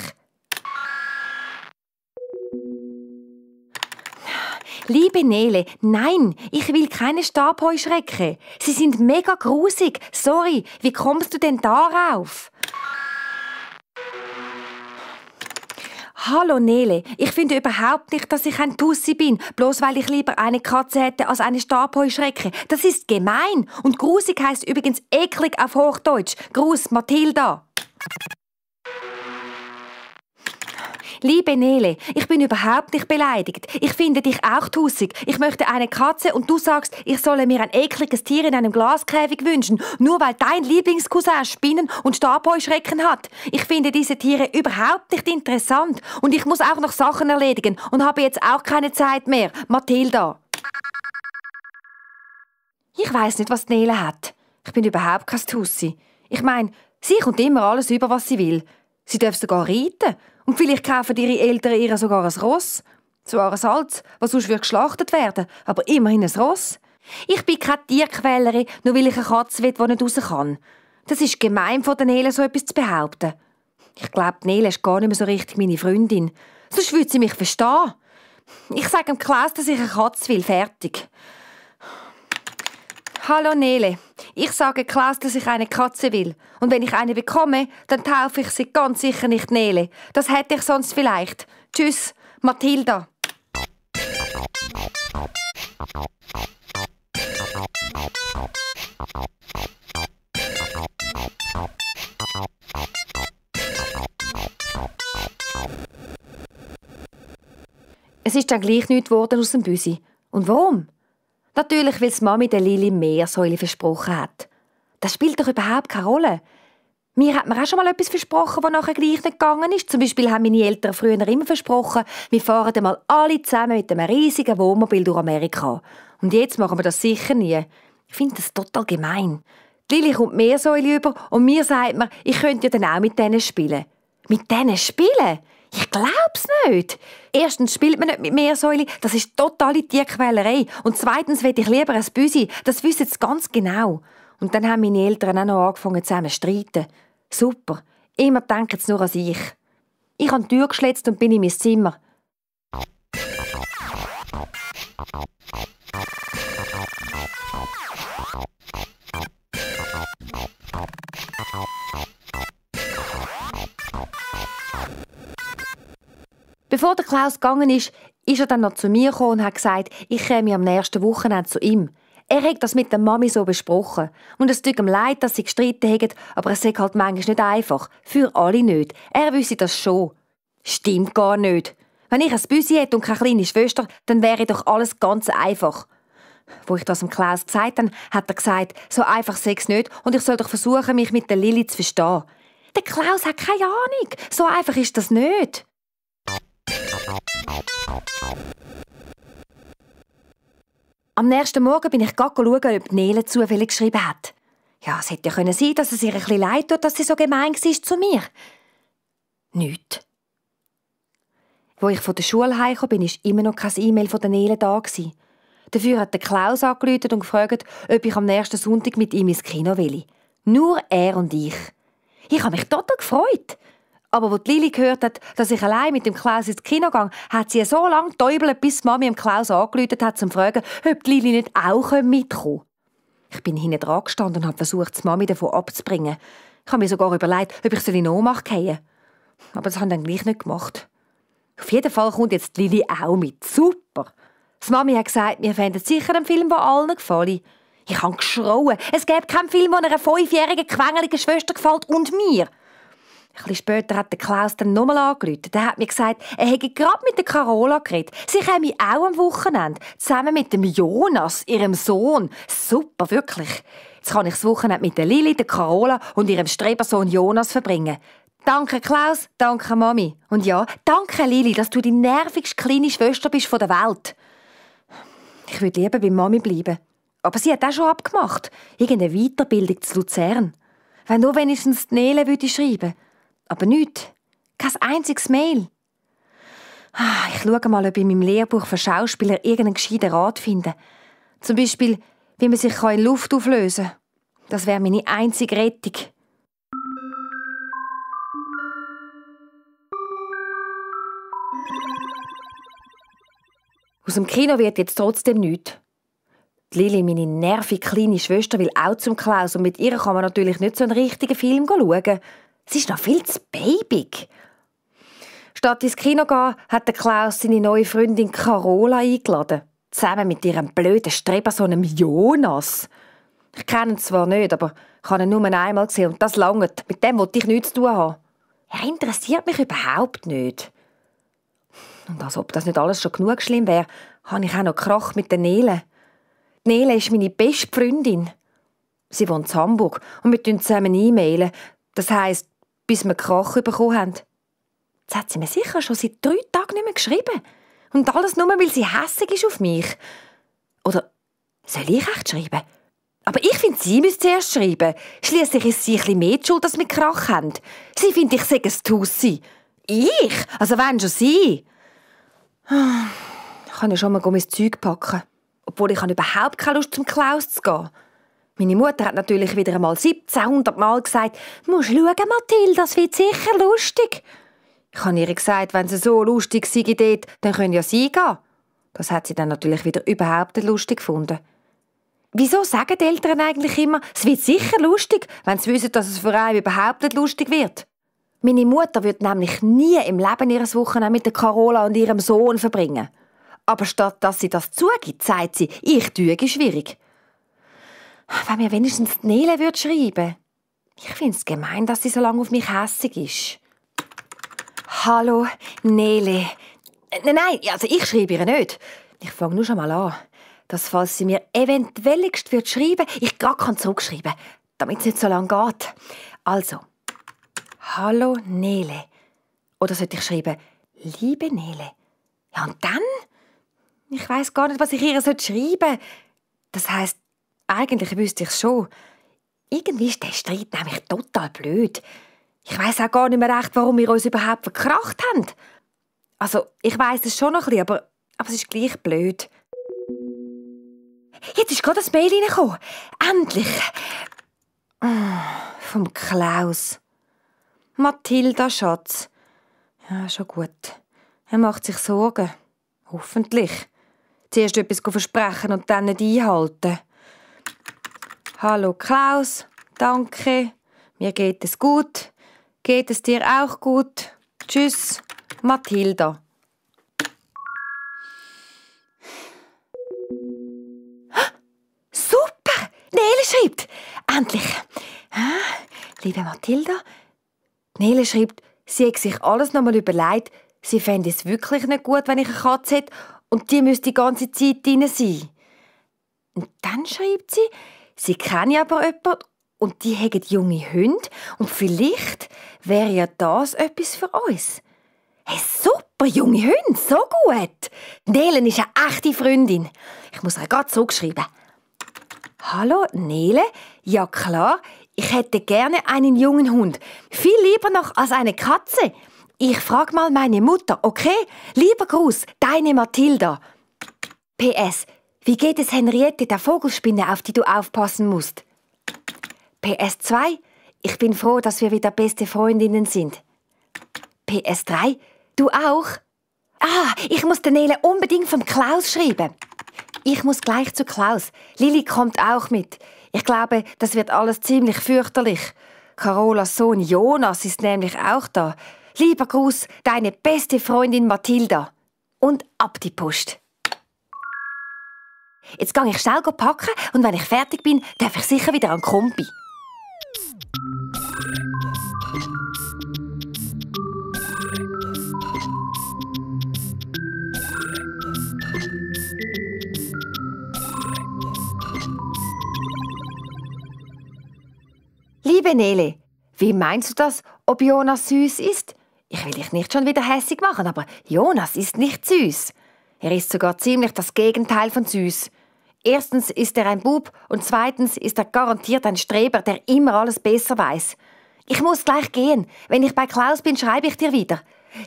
Liebe Nele, nein, ich will keine Stabheuschrecke. Sie sind mega grusig. Sorry, wie kommst du denn darauf? Hallo Nele, ich finde überhaupt nicht, dass ich ein Tussi bin, bloß weil ich lieber eine Katze hätte als eine Stabheuschrecke. Das ist gemein. Und grusig heisst übrigens eklig auf Hochdeutsch. Gruß, Mathilda. Liebe Nele, ich bin überhaupt nicht beleidigt. Ich finde dich auch tussig. Ich möchte eine Katze und du sagst, ich solle mir ein ekliges Tier in einem Glaskäfig wünschen, nur weil dein Lieblingscousin Spinnen und Stabheuschrecken hat. Ich finde diese Tiere überhaupt nicht interessant und ich muss auch noch Sachen erledigen und habe jetzt auch keine Zeit mehr. Mathilda. Ich weiss nicht, was Nele hat. Ich bin überhaupt kein Tussi. Ich meine, sie kommt immer alles über, was sie will. Sie darf sogar reiten. Und vielleicht kaufen ihre Eltern ihr sogar ein Ross. Zwar ein altes, was sonst geschlachtet werden, aber immerhin ein Ross. Ich bin keine Tierquälerin, nur weil ich eine Katze will, die nicht raus kann. Das ist gemein von der Nele, so etwas zu behaupten. Ich glaube, Nele ist gar nicht mehr so richtig meine Freundin. Sonst würde sie mich verstehen. Ich sage dem Klaus, dass ich eine Katze will. Fertig. Hallo Nele, ich sage Klaus, dass ich eine Katze will. Und wenn ich eine bekomme, dann taufe ich sie ganz sicher nicht Nele. Das hätte ich sonst vielleicht. Tschüss, Mathilda. Es ist dann gleich nichts geworden aus dem Büsi. Und warum? Natürlich, weil die Mami der Lili Meersäule versprochen hat. Das spielt doch überhaupt keine Rolle. Mir hat man auch schon mal etwas versprochen, was nachher gleich nicht gegangen ist. Zum Beispiel haben meine Eltern früher immer versprochen, wir fahren einmal alle zusammen mit einem riesigen Wohnmobil durch Amerika. Und jetzt machen wir das sicher nie. Ich finde das total gemein. Die Lili kommt Meersäule über und mir sagt man, ich könnte ja dann auch mit denen spielen. Mit denen spielen? Ich glaub's nicht. Erstens spielt man nicht mit Meersäule, das ist totale Tierquälerei. Und zweitens will ich lieber ein Büsi, das wissen sie ganz genau. Und dann haben meine Eltern auch noch angefangen zusammen zu streiten. Super, immer denken sie nur an sich. Ich habe die Tür geschlitzt und bin in mein Zimmer. Bevor der Klaus gegangen ist er dann noch zu mir gekommen und hat gesagt, ich käme am nächsten Wochenende zu ihm. Er hat das mit der Mami so besprochen. Und es tut ihm leid, dass sie gestritten haben, aber es ist halt manchmal nicht einfach. Für alle nicht. Er wüsste das schon. Stimmt gar nicht. Wenn ich ein Büsi hätte und keine kleine Schwester, dann wäre doch alles ganz einfach. Wo ich das dem Klaus gesagt habe, hat er gesagt, so einfach sei es nicht und ich soll doch versuchen, mich mit der Lili zu verstehen. Der Klaus hat keine Ahnung. So einfach ist das nicht. Am nächsten Morgen bin ich schauen, ob Nele zufällig geschrieben hat. Ja, es hätte ja sein können, dass es ihr ein bisschen leid tut, dass sie so gemein war zu mir. Nicht. Wo ich von der Schule heimkam, bin, war immer noch kein E-Mail von der Nele da. Dafür hat der Klaus angerufen und gefragt, ob ich am nächsten Sonntag mit ihm ins Kino will. Nur er und ich. Ich habe mich total gefreut. Aber als Lili gehört hat, dass ich allein mit dem Klaus ins Kino gehe, hat sie so lange getäubelt, bis die Mami dem Klaus angerufen hat, um zu fragen, ob die Lili nicht auch mitkommen könnte. Ich bin hinten dran gestanden und habe versucht, die Mami davon abzubringen. Ich habe mir sogar überlegt, ob ich in Ohnmacht fallen soll. Aber das haben dann gleich nicht gemacht. Auf jeden Fall kommt jetzt die Lili auch mit. Super! Die Mami hat gesagt, wir fänden sicher einen Film, der allen gefällt. Ich habe geschrauen. Es gäbe keinen Film, der einer 5-jährigen, quengeligen Schwester gefällt und mir. Ein bisschen später hat der Klaus dann nochmal angerufen. Der hat mir gesagt, er hätte gerade mit der Carola geredet. Sie käme auch am Wochenende. Zusammen mit dem Jonas, ihrem Sohn. Super, wirklich. Jetzt kann ich das Wochenende mit der Lili, der Carola und ihrem Strebersohn Jonas verbringen. Danke, Klaus. Danke, Mami. Und ja, danke, Lili, dass du die nervigste kleine Schwester bist von der Welt. Ich würde lieber bei Mami bleiben. Aber sie hat auch schon abgemacht. Irgendeine Weiterbildung zu Luzern. Wenn nur wenigstens die Nele würde schreiben. Aber nichts. Kein einziges Mail. Ich schaue mal, ob ich in meinem Lehrbuch für Schauspieler irgendeinen gescheiten Rat finde. Zum Beispiel, wie man sich in Luft auflösen kann. Das wäre meine einzige Rettung. Aus dem Kino wird jetzt trotzdem nichts. Die Lili, meine nervige kleine Schwester, will auch zum Klaus und mit ihr kann man natürlich nicht so einen richtigen Film schauen. Sie ist noch viel zu babyig. Statt ins Kino zu gehen, hat der Klaus seine neue Freundin Carola eingeladen. Zusammen mit ihrem blöden Strebersohn Jonas. Ich kenne ihn zwar nicht, aber ich habe ihn nur einmal gesehen und das langt. Mit dem wollte ich nichts zu tun haben. Er interessiert mich überhaupt nicht. Und als ob das nicht alles schon genug schlimm wäre, habe ich auch noch Krach mit der Nele. Die Nele ist meine beste Freundin. Sie wohnt in Hamburg und wir tun zusammen e-mailen. Das heisst, bis wir Krach bekommen haben. Jetzt hat sie mir sicher schon seit 3 Tagen nicht mehr geschrieben. Und alles nur, weil sie hässig ist auf mich. Oder soll ich echt schreiben? Aber ich finde, sie müsste zuerst schreiben. Schliesslich ist sie ein bisschen mehr schuld, dass wir Krach haben. Sie findet, ich sage es Tussi. Ich? Also wenn schon sie. Ich kann ja schon mal mein Zeug packen. Obwohl ich überhaupt keine Lust zum Klaus zu gehen. Meine Mutter hat natürlich wieder einmal 1700 Mal gesagt, «Du musst schauen, Mathilde, das wird sicher lustig.» Ich habe ihr gesagt, wenn sie so lustig sei dort, dann können ja sie gehen. Das hat sie dann natürlich wieder überhaupt nicht lustig gefunden. Wieso sagen die Eltern eigentlich immer, es wird sicher lustig, wenn sie wissen, dass es für einen überhaupt nicht lustig wird? Meine Mutter wird nämlich nie im Leben ihres Wochenende mit der Carola und ihrem Sohn verbringen. Aber statt dass sie das zugibt, sagt sie, ich tue schwierig. Wenn mir wenigstens die Nele schreiben würde. Ich finde es gemein, dass sie so lange auf mich hässig ist. Hallo, Nele. Nein, also ich schreibe ihr nicht. Ich fange nur schon mal an. Dass, falls sie mir eventuelligst schreiben würde, ich gar kann zurückschreiben, damit es nicht so lange geht. Also, hallo, Nele. Oder sollte ich schreiben, liebe Nele? Ja, und dann? Ich weiss gar nicht, was ich ihr schreiben sollte. Das heisst, eigentlich wüsste ich es schon. Irgendwie ist der Streit nämlich total blöd. Ich weiss auch gar nicht mehr recht, warum wir uns überhaupt verkracht haben. Also, ich weiss es schon noch ein bisschen, aber es ist gleich blöd. Jetzt ist gerade das Mail reingekommen. Endlich. Vom Klaus. Mathilda, Schatz. Ja, schon gut. Er macht sich Sorgen. Hoffentlich. Zuerst etwas versprechen und dann nicht einhalten. Hallo Klaus, danke. Mir geht es gut. Geht es dir auch gut? Tschüss, Mathilda. schreibt. Endlich. Liebe Mathilda. Nele schreibt, sie hat sich alles nochmal überlegt. Sie fände es wirklich nicht gut, wenn ich eine Katze hätte und die müsste die ganze Zeit drin sein. Und dann schreibt sie kenne aber jemanden und die haben junge Hunde und vielleicht wäre ja das etwas für uns. Hey, super, junge Hunde, so gut. Nele ist eine echte Freundin. Ich muss ihr gerade zurückschreiben. Hallo, Nele? Ja klar, ich hätte gerne einen jungen Hund. Viel lieber noch als eine Katze. Ich frage mal meine Mutter, okay? Lieber Gruß, deine Mathilda. PS, wie geht es Henriette, der Vogelspinne, auf die du aufpassen musst? PS2, ich bin froh, dass wir wieder beste Freundinnen sind. PS3, du auch? Ich muss der Nele unbedingt vom Klaus schreiben. Ich muss gleich zu Klaus. Lili kommt auch mit. Ich glaube, das wird alles ziemlich fürchterlich. Carolas Sohn Jonas ist nämlich auch da. Lieber Gruß, deine beste Freundin Mathilda. Und ab die Post. Jetzt gehe ich schnell packen und wenn ich fertig bin, darf ich sicher wieder an Kompi. Liebe Nele, wie meinst du das, ob Jonas süß ist? Ich will dich nicht schon wieder hässig machen, aber Jonas ist nicht süß. Er ist sogar ziemlich das Gegenteil von süß. Erstens ist er ein Bub und zweitens ist er garantiert ein Streber, der immer alles besser weiß. Ich muss gleich gehen. Wenn ich bei Klaus bin, schreibe ich dir wieder.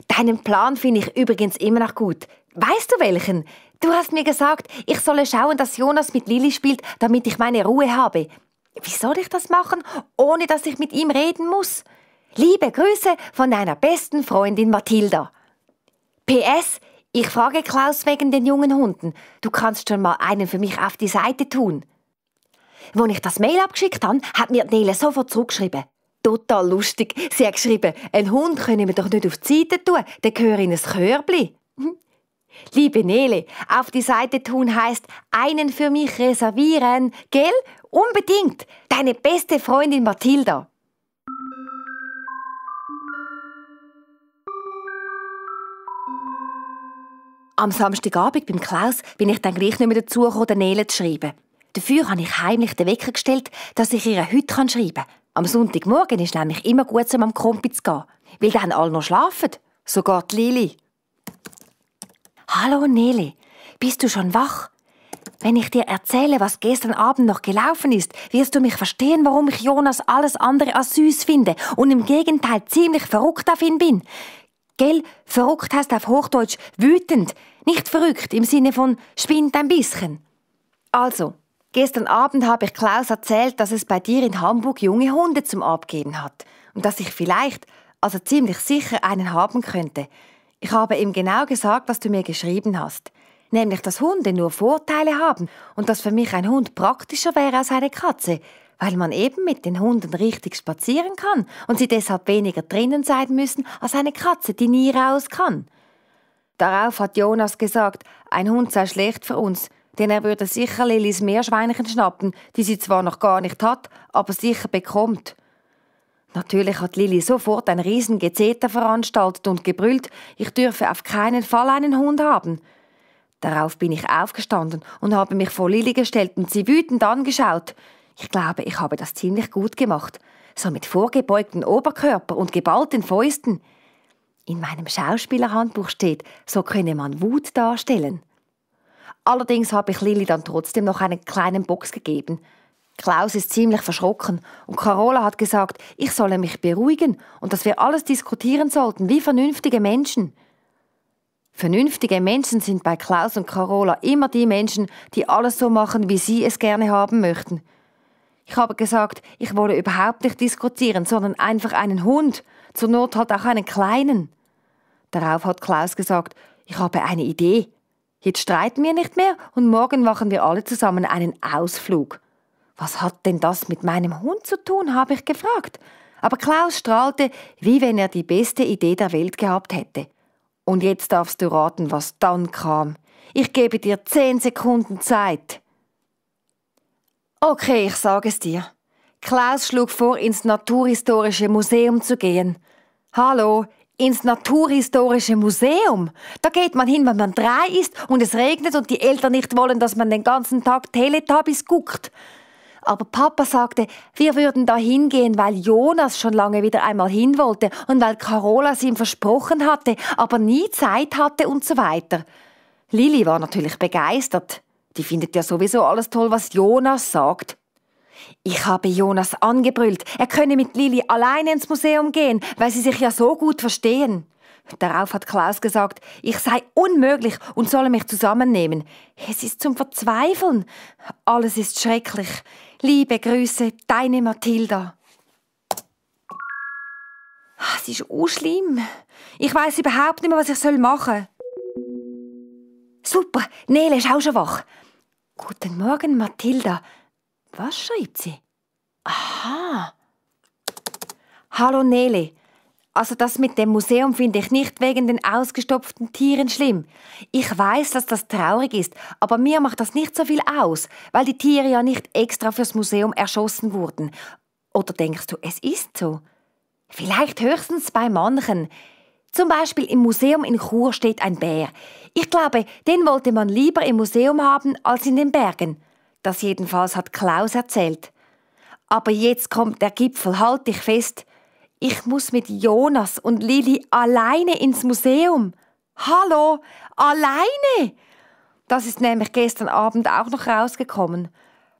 Deinen Plan finde ich übrigens immer noch gut. Weißt du welchen? Du hast mir gesagt, ich solle schauen, dass Jonas mit Lili spielt, damit ich meine Ruhe habe. Wie soll ich das machen, ohne dass ich mit ihm reden muss? Liebe Grüße von deiner besten Freundin Mathilda. PS, ich frage Klaus wegen den jungen Hunden. Du kannst schon mal einen für mich auf die Seite tun. Als ich das Mail abgeschickt habe, hat mir Nele sofort zurückgeschrieben. Total lustig. Sie hat geschrieben, einen Hund können wir doch nicht auf die Seite tun, der gehört in ein Körbli. Liebe Nele, auf die Seite tun heisst, einen für mich reservieren, gell? Unbedingt. Deine beste Freundin Mathilda. Am Samstagabend beim Klaus bin ich dann gleich nicht mehr dazu gekommen, der Nele zu schreiben. Dafür habe ich heimlich den Wecker gestellt, dass ich ihr heute schreiben kann. Am Sonntagmorgen ist nämlich immer gut, um am Kompi zu gehen, weil dann alle noch schlafen. Sogar die Lili. Hallo Nele, bist du schon wach? Wenn ich dir erzähle, was gestern Abend noch gelaufen ist, wirst du mich verstehen, warum ich Jonas alles andere als süß finde und im Gegenteil ziemlich verrückt auf ihn bin. Gell, verrückt heisst auf Hochdeutsch wütend, nicht verrückt im Sinne von spinnt ein bisschen. Also, gestern Abend habe ich Klaus erzählt, dass es bei dir in Hamburg junge Hunde zum Abgeben hat und dass ich vielleicht, also ziemlich sicher, einen haben könnte. Ich habe ihm genau gesagt, was du mir geschrieben hast. Nämlich, dass Hunde nur Vorteile haben und dass für mich ein Hund praktischer wäre als eine Katze, weil man eben mit den Hunden richtig spazieren kann und sie deshalb weniger drinnen sein müssen als eine Katze, die nie raus kann. Darauf hat Jonas gesagt, ein Hund sei schlecht für uns, denn er würde sicher Lilis Meerschweinchen schnappen, die sie zwar noch gar nicht hat, aber sicher bekommt. Natürlich hat Lili sofort ein riesen Gezeter veranstaltet und gebrüllt, ich dürfe auf keinen Fall einen Hund haben. Darauf bin ich aufgestanden und habe mich vor Lili gestellt und sie wütend angeschaut. Ich glaube, ich habe das ziemlich gut gemacht. So mit vorgebeugtem Oberkörper und geballten Fäusten. In meinem Schauspielerhandbuch steht, so könne man Wut darstellen. Allerdings habe ich Lili dann trotzdem noch einen kleinen Box gegeben. Klaus ist ziemlich verschrocken und Carola hat gesagt, ich solle mich beruhigen und dass wir alles diskutieren sollten wie vernünftige Menschen. Vernünftige Menschen sind bei Klaus und Carola immer die Menschen, die alles so machen, wie sie es gerne haben möchten. Ich habe gesagt, ich wolle überhaupt nicht diskutieren, sondern einfach einen Hund, zur Not halt auch einen kleinen. Darauf hat Klaus gesagt, ich habe eine Idee. Jetzt streiten wir nicht mehr und morgen machen wir alle zusammen einen Ausflug. Was hat denn das mit meinem Hund zu tun, habe ich gefragt. Aber Klaus strahlte, wie wenn er die beste Idee der Welt gehabt hätte. Und jetzt darfst du raten, was dann kam. Ich gebe dir 10 Sekunden Zeit. Okay, ich sage es dir. Klaus schlug vor, ins Naturhistorische Museum zu gehen. Hallo, ins Naturhistorische Museum? Da geht man hin, wenn man 3 ist und es regnet und die Eltern nicht wollen, dass man den ganzen Tag Teletubbies guckt. Aber Papa sagte, wir würden da hingehen, weil Jonas schon lange wieder einmal hin wollte und weil Carola es ihm versprochen hatte, aber nie Zeit hatte und so weiter. Lili war natürlich begeistert. Die findet ja sowieso alles toll, was Jonas sagt. Ich habe Jonas angebrüllt, er könne mit Lili alleine ins Museum gehen, weil sie sich ja so gut verstehen. Darauf hat Klaus gesagt, ich sei unmöglich und solle mich zusammennehmen. Es ist zum Verzweifeln. Alles ist schrecklich. Liebe Grüße, deine Mathilda. Es ist schlimm. Ich weiss überhaupt nicht mehr, was ich machen soll. Super, Nele ist auch schon wach. Guten Morgen, Mathilda. Was schreibt sie? Aha. Hallo Nele. Also das mit dem Museum finde ich nicht wegen den ausgestopften Tieren schlimm. Ich weiß, dass das traurig ist, aber mir macht das nicht so viel aus, weil die Tiere ja nicht extra fürs Museum erschossen wurden. Oder denkst du, es ist so? Vielleicht höchstens bei manchen. Zum Beispiel im Museum in Chur steht ein Bär. Ich glaube, den wollte man lieber im Museum haben als in den Bergen. Das jedenfalls hat Klaus erzählt. Aber jetzt kommt der Gipfel, halt dich fest. Ich muss mit Jonas und Lili alleine ins Museum. Hallo, alleine? Das ist nämlich gestern Abend auch noch rausgekommen.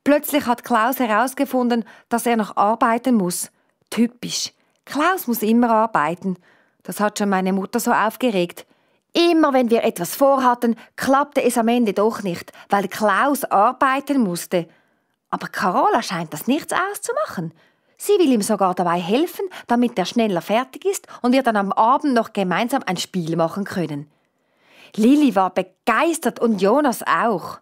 Plötzlich hat Klaus herausgefunden, dass er noch arbeiten muss. Typisch. Klaus muss immer arbeiten. Das hat schon meine Mutter so aufgeregt. Immer wenn wir etwas vorhatten, klappte es am Ende doch nicht, weil Klaus arbeiten musste. Aber Carola scheint das nichts auszumachen. Sie will ihm sogar dabei helfen, damit er schneller fertig ist und wir dann am Abend noch gemeinsam ein Spiel machen können. Lili war begeistert und Jonas auch.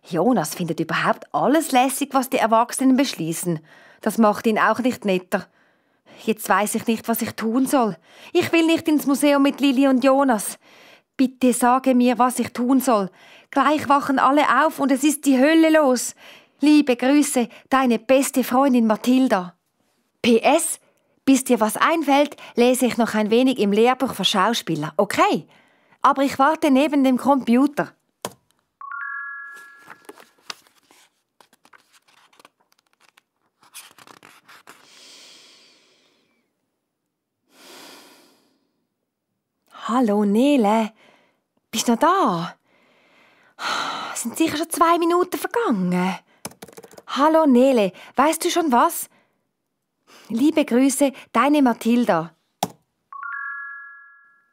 Jonas findet überhaupt alles lässig, was die Erwachsenen beschließen. Das macht ihn auch nicht netter. Jetzt weiß ich nicht, was ich tun soll. Ich will nicht ins Museum mit Lili und Jonas. Bitte sage mir, was ich tun soll. Gleich wachen alle auf und es ist die Hölle los. Liebe Grüße, deine beste Freundin Mathilda. PS, bis dir was einfällt, lese ich noch ein wenig im Lehrbuch für Schauspieler, okay? Aber ich warte neben dem Computer. Hallo Nele, bist du noch da? Sind sicher schon 2 Minuten vergangen. Hallo Nele, weißt du schon was? Liebe Grüße, deine Mathilda.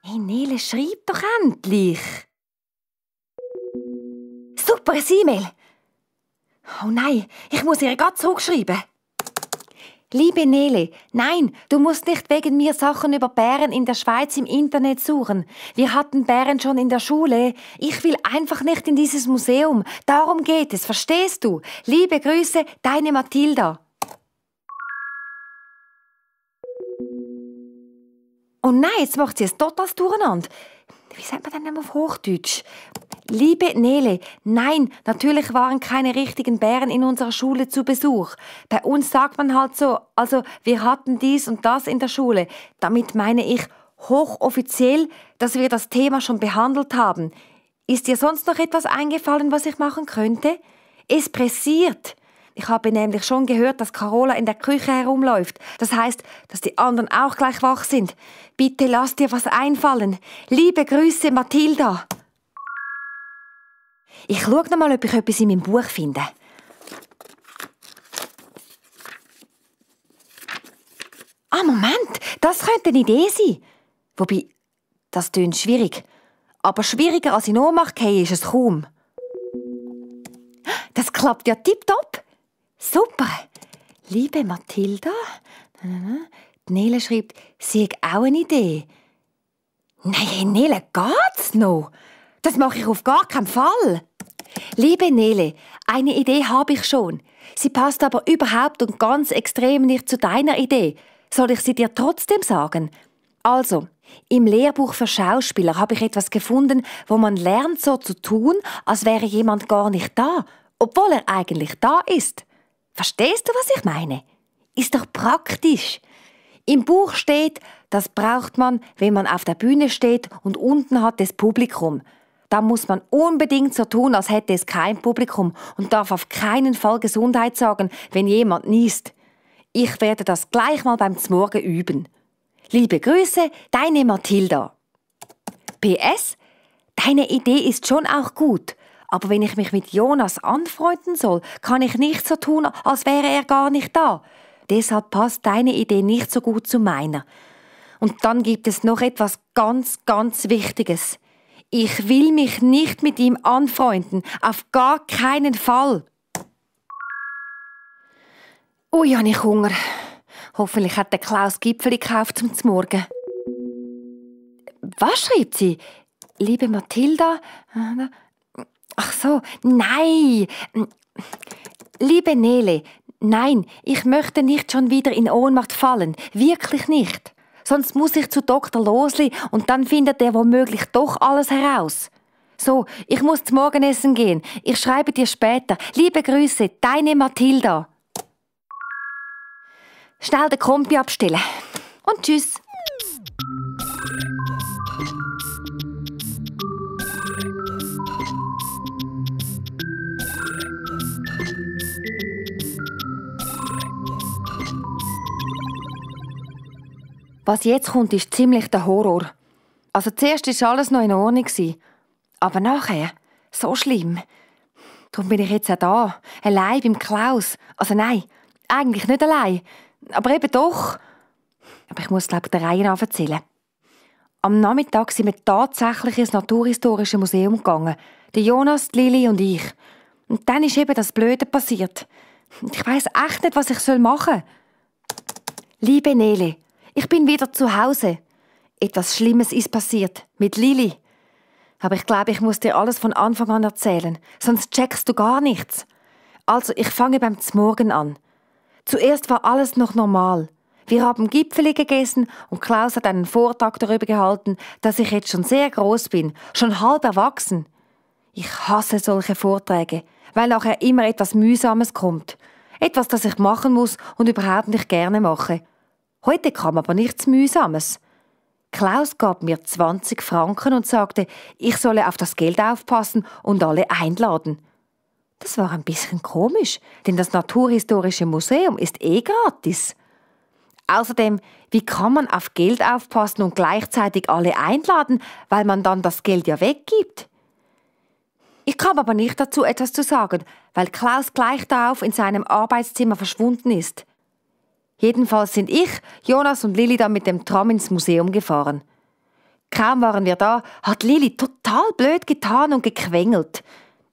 Hey Nele, schreib doch endlich. Super, ein E-Mail. Oh nein, ich muss ihr gerade zurückschreiben. Liebe Nele, nein, du musst nicht wegen mir Sachen über Bären in der Schweiz im Internet suchen. Wir hatten Bären schon in der Schule. Ich will einfach nicht in dieses Museum. Darum geht es, verstehst du? Liebe Grüße, deine Mathilda. Oh nein, jetzt macht sie es total durcheinander. Wie sagt man denn auf Hochdeutsch? Liebe Nele, nein, natürlich waren keine richtigen Bären in unserer Schule zu Besuch. Bei uns sagt man halt so, also wir hatten dies und das in der Schule. Damit meine ich hochoffiziell, dass wir das Thema schon behandelt haben. Ist dir sonst noch etwas eingefallen, was ich machen könnte? Es pressiert. Ich habe nämlich schon gehört, dass Carola in der Küche herumläuft. Das heißt, dass die anderen auch gleich wach sind. Bitte lass dir was einfallen. Liebe Grüße, Mathilda. Ich schaue noch mal, ob ich etwas in meinem Buch finde. Ah, Moment, das könnte eine Idee sein. Wobei, das tönt schwierig. Aber schwieriger als in Ohnmacht fallen ist es kaum. Das klappt ja tipptopp. Super. Liebe Mathilda, die Nele schreibt, sie hat auch eine Idee. Nein, Nele, geht's noch? Das mache ich auf gar keinen Fall. Liebe Nele, eine Idee habe ich schon. Sie passt aber überhaupt und ganz extrem nicht zu deiner Idee. Soll ich sie dir trotzdem sagen? Also, im Lehrbuch für Schauspieler habe ich etwas gefunden, wo man lernt, so zu tun, als wäre jemand gar nicht da, obwohl er eigentlich da ist. Verstehst du, was ich meine? Ist doch praktisch. Im Buch steht, das braucht man, wenn man auf der Bühne steht und unten hat das Publikum. Da muss man unbedingt so tun, als hätte es kein Publikum und darf auf keinen Fall Gesundheit sagen, wenn jemand niest. Ich werde das gleich mal beim Zmorgen üben. Liebe Grüße, deine Mathilda. PS, deine Idee ist schon auch gut, aber wenn ich mich mit Jonas anfreunden soll, kann ich nicht so tun, als wäre er gar nicht da. Deshalb passt deine Idee nicht so gut zu meiner. Und dann gibt es noch etwas ganz, ganz Wichtiges. Ich will mich nicht mit ihm anfreunden, auf gar keinen Fall. Ui, habe ich Hunger. Hoffentlich hat der Klaus Gipfeli gekauft zum Morgen. Was schreibt sie? Liebe Mathilda? Ach so, nein. Liebe Nele, nein, ich möchte nicht schon wieder in Ohnmacht fallen. Wirklich nicht. Sonst muss ich zu Dr. Losli und dann findet er womöglich doch alles heraus. So, ich muss zum Morgenessen gehen. Ich schreibe dir später. Liebe Grüße, deine Mathilda. Schnell den Kompi abstellen. Und tschüss. Was jetzt kommt, ist ziemlich der Horror. Also zuerst war alles noch in Ordnung. Aber nachher, so schlimm. Darum bin ich jetzt auch da, allein beim Klaus. Also nein, eigentlich nicht allein. Aber eben doch. Aber ich muss, glaube ich, der Reihe nach erzählen. Am Nachmittag sind wir tatsächlich ins Naturhistorische Museum gegangen. Der Jonas, die Lili und ich. Und dann ist eben das Blöde passiert. Ich weiss echt nicht, was ich machen soll. Liebe Nele, ich bin wieder zu Hause. Etwas Schlimmes ist passiert. Mit Lili. Aber ich glaube, ich muss dir alles von Anfang an erzählen. Sonst checkst du gar nichts. Also, ich fange beim Zmorgen an. Zuerst war alles noch normal. Wir haben Gipfeli gegessen und Klaus hat einen Vortrag darüber gehalten, dass ich jetzt schon sehr groß bin, schon halb erwachsen. Ich hasse solche Vorträge, weil nachher immer etwas Mühsames kommt. Etwas, das ich machen muss und überhaupt nicht gerne mache. Heute kam aber nichts Mühsames. Klaus gab mir 20 Franken und sagte, ich solle auf das Geld aufpassen und alle einladen. Das war ein bisschen komisch, denn das Naturhistorische Museum ist gratis. Außerdem, wie kann man auf Geld aufpassen und gleichzeitig alle einladen, weil man dann das Geld ja weggibt? Ich kam aber nicht dazu, etwas zu sagen, weil Klaus gleich darauf in seinem Arbeitszimmer verschwunden ist. Jedenfalls sind ich, Jonas und Lili dann mit dem Tram ins Museum gefahren. Kaum waren wir da, hat Lili total blöd getan und gequengelt.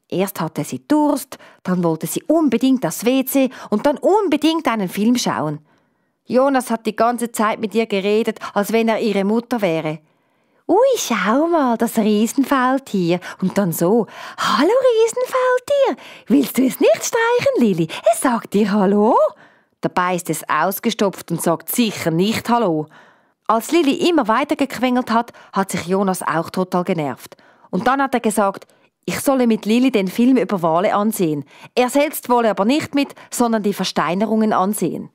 Erst hatte sie Durst, dann wollte sie unbedingt das WC und dann unbedingt einen Film schauen. Jonas hat die ganze Zeit mit ihr geredet, als wenn er ihre Mutter wäre. »Ui, schau mal, das Riesenfaultier.« Und dann so, »Hallo Riesenfaultier, willst du es nicht streichen, Lili? Es sagt dir Hallo.« Dabei ist es ausgestopft und sagt sicher nicht Hallo. Als Lili immer weiter gequengelt hat, hat sich Jonas auch total genervt. Und dann hat er gesagt, ich solle mit Lili den Film über Wale ansehen. Er selbst wolle aber nicht mit, sondern die Versteinerungen ansehen.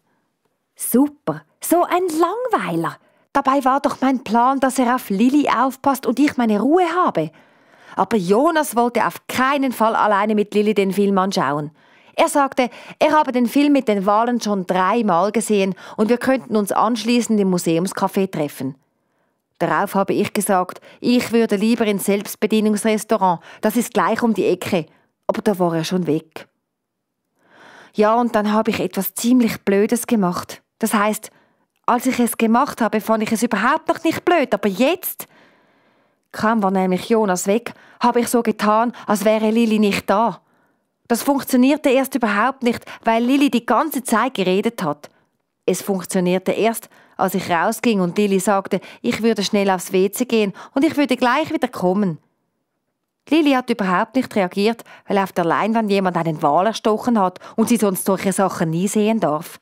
Super, so ein Langweiler. Dabei war doch mein Plan, dass er auf Lili aufpasst und ich meine Ruhe habe. Aber Jonas wollte auf keinen Fall alleine mit Lili den Film anschauen. Er sagte, er habe den Film mit den Walen schon 3-mal gesehen und wir könnten uns anschließend im Museumscafé treffen. Darauf habe ich gesagt, ich würde lieber ins Selbstbedienungsrestaurant, das ist gleich um die Ecke. Aber da war er schon weg. Ja, und dann habe ich etwas ziemlich Blödes gemacht. Das heisst, als ich es gemacht habe, fand ich es überhaupt noch nicht blöd, aber jetzt... Kaum war nämlich Jonas weg, habe ich so getan, als wäre Lili nicht da. Das funktionierte erst überhaupt nicht, weil Lili die ganze Zeit geredet hat. Es funktionierte erst, als ich rausging und Lili sagte, ich würde schnell aufs WC gehen und ich würde gleich wieder kommen. Lili hat überhaupt nicht reagiert, weil auf der Leinwand jemand einen Wal erstochen hat und sie sonst solche Sachen nie sehen darf.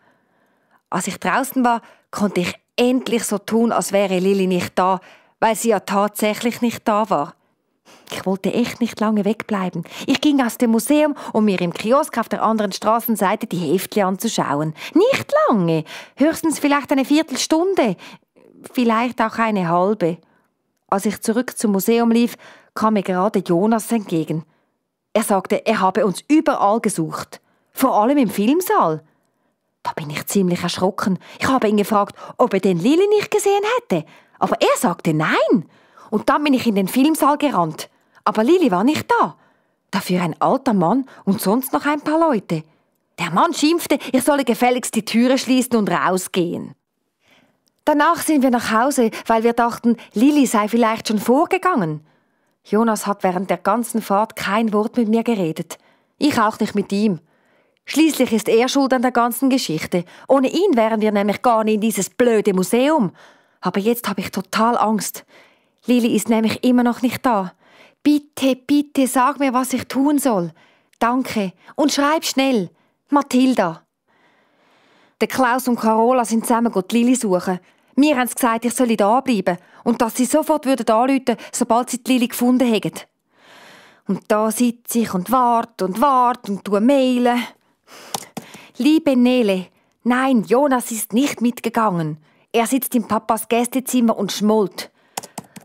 Als ich draußen war, konnte ich endlich so tun, als wäre Lili nicht da, weil sie ja tatsächlich nicht da war. Ich wollte echt nicht lange wegbleiben. Ich ging aus dem Museum, um mir im Kiosk auf der anderen Straßenseite die Heftchen anzuschauen. Nicht lange, höchstens vielleicht eine Viertelstunde, vielleicht auch eine halbe. Als ich zurück zum Museum lief, kam mir gerade Jonas entgegen. Er sagte, er habe uns überall gesucht, vor allem im Filmsaal. Da bin ich ziemlich erschrocken. Ich habe ihn gefragt, ob er den Lili nicht gesehen hätte, aber er sagte nein. Und dann bin ich in den Filmsaal gerannt. Aber Lili war nicht da. Dafür ein alter Mann und sonst noch ein paar Leute. Der Mann schimpfte, ich solle gefälligst die Türe schließen und rausgehen. Danach sind wir nach Hause, weil wir dachten, Lili sei vielleicht schon vorgegangen. Jonas hat während der ganzen Fahrt kein Wort mit mir geredet. Ich auch nicht mit ihm. Schließlich ist er schuld an der ganzen Geschichte. Ohne ihn wären wir nämlich gar nicht in dieses blöde Museum. Aber jetzt habe ich total Angst. Lili ist nämlich immer noch nicht da. Bitte, bitte, sag mir, was ich tun soll. Danke. Und schreib schnell. Mathilda. Der Klaus und Carola sind zusammen Lili suchen. Mir haben sie gesagt, ich solle da bleiben und dass sie sofort anrufen würden, sobald sie die Lili gefunden hätten. Und da sitze ich und warte und tue mailen. Liebe Nele, nein, Jonas ist nicht mitgegangen. Er sitzt im Papas Gästezimmer und schmollt.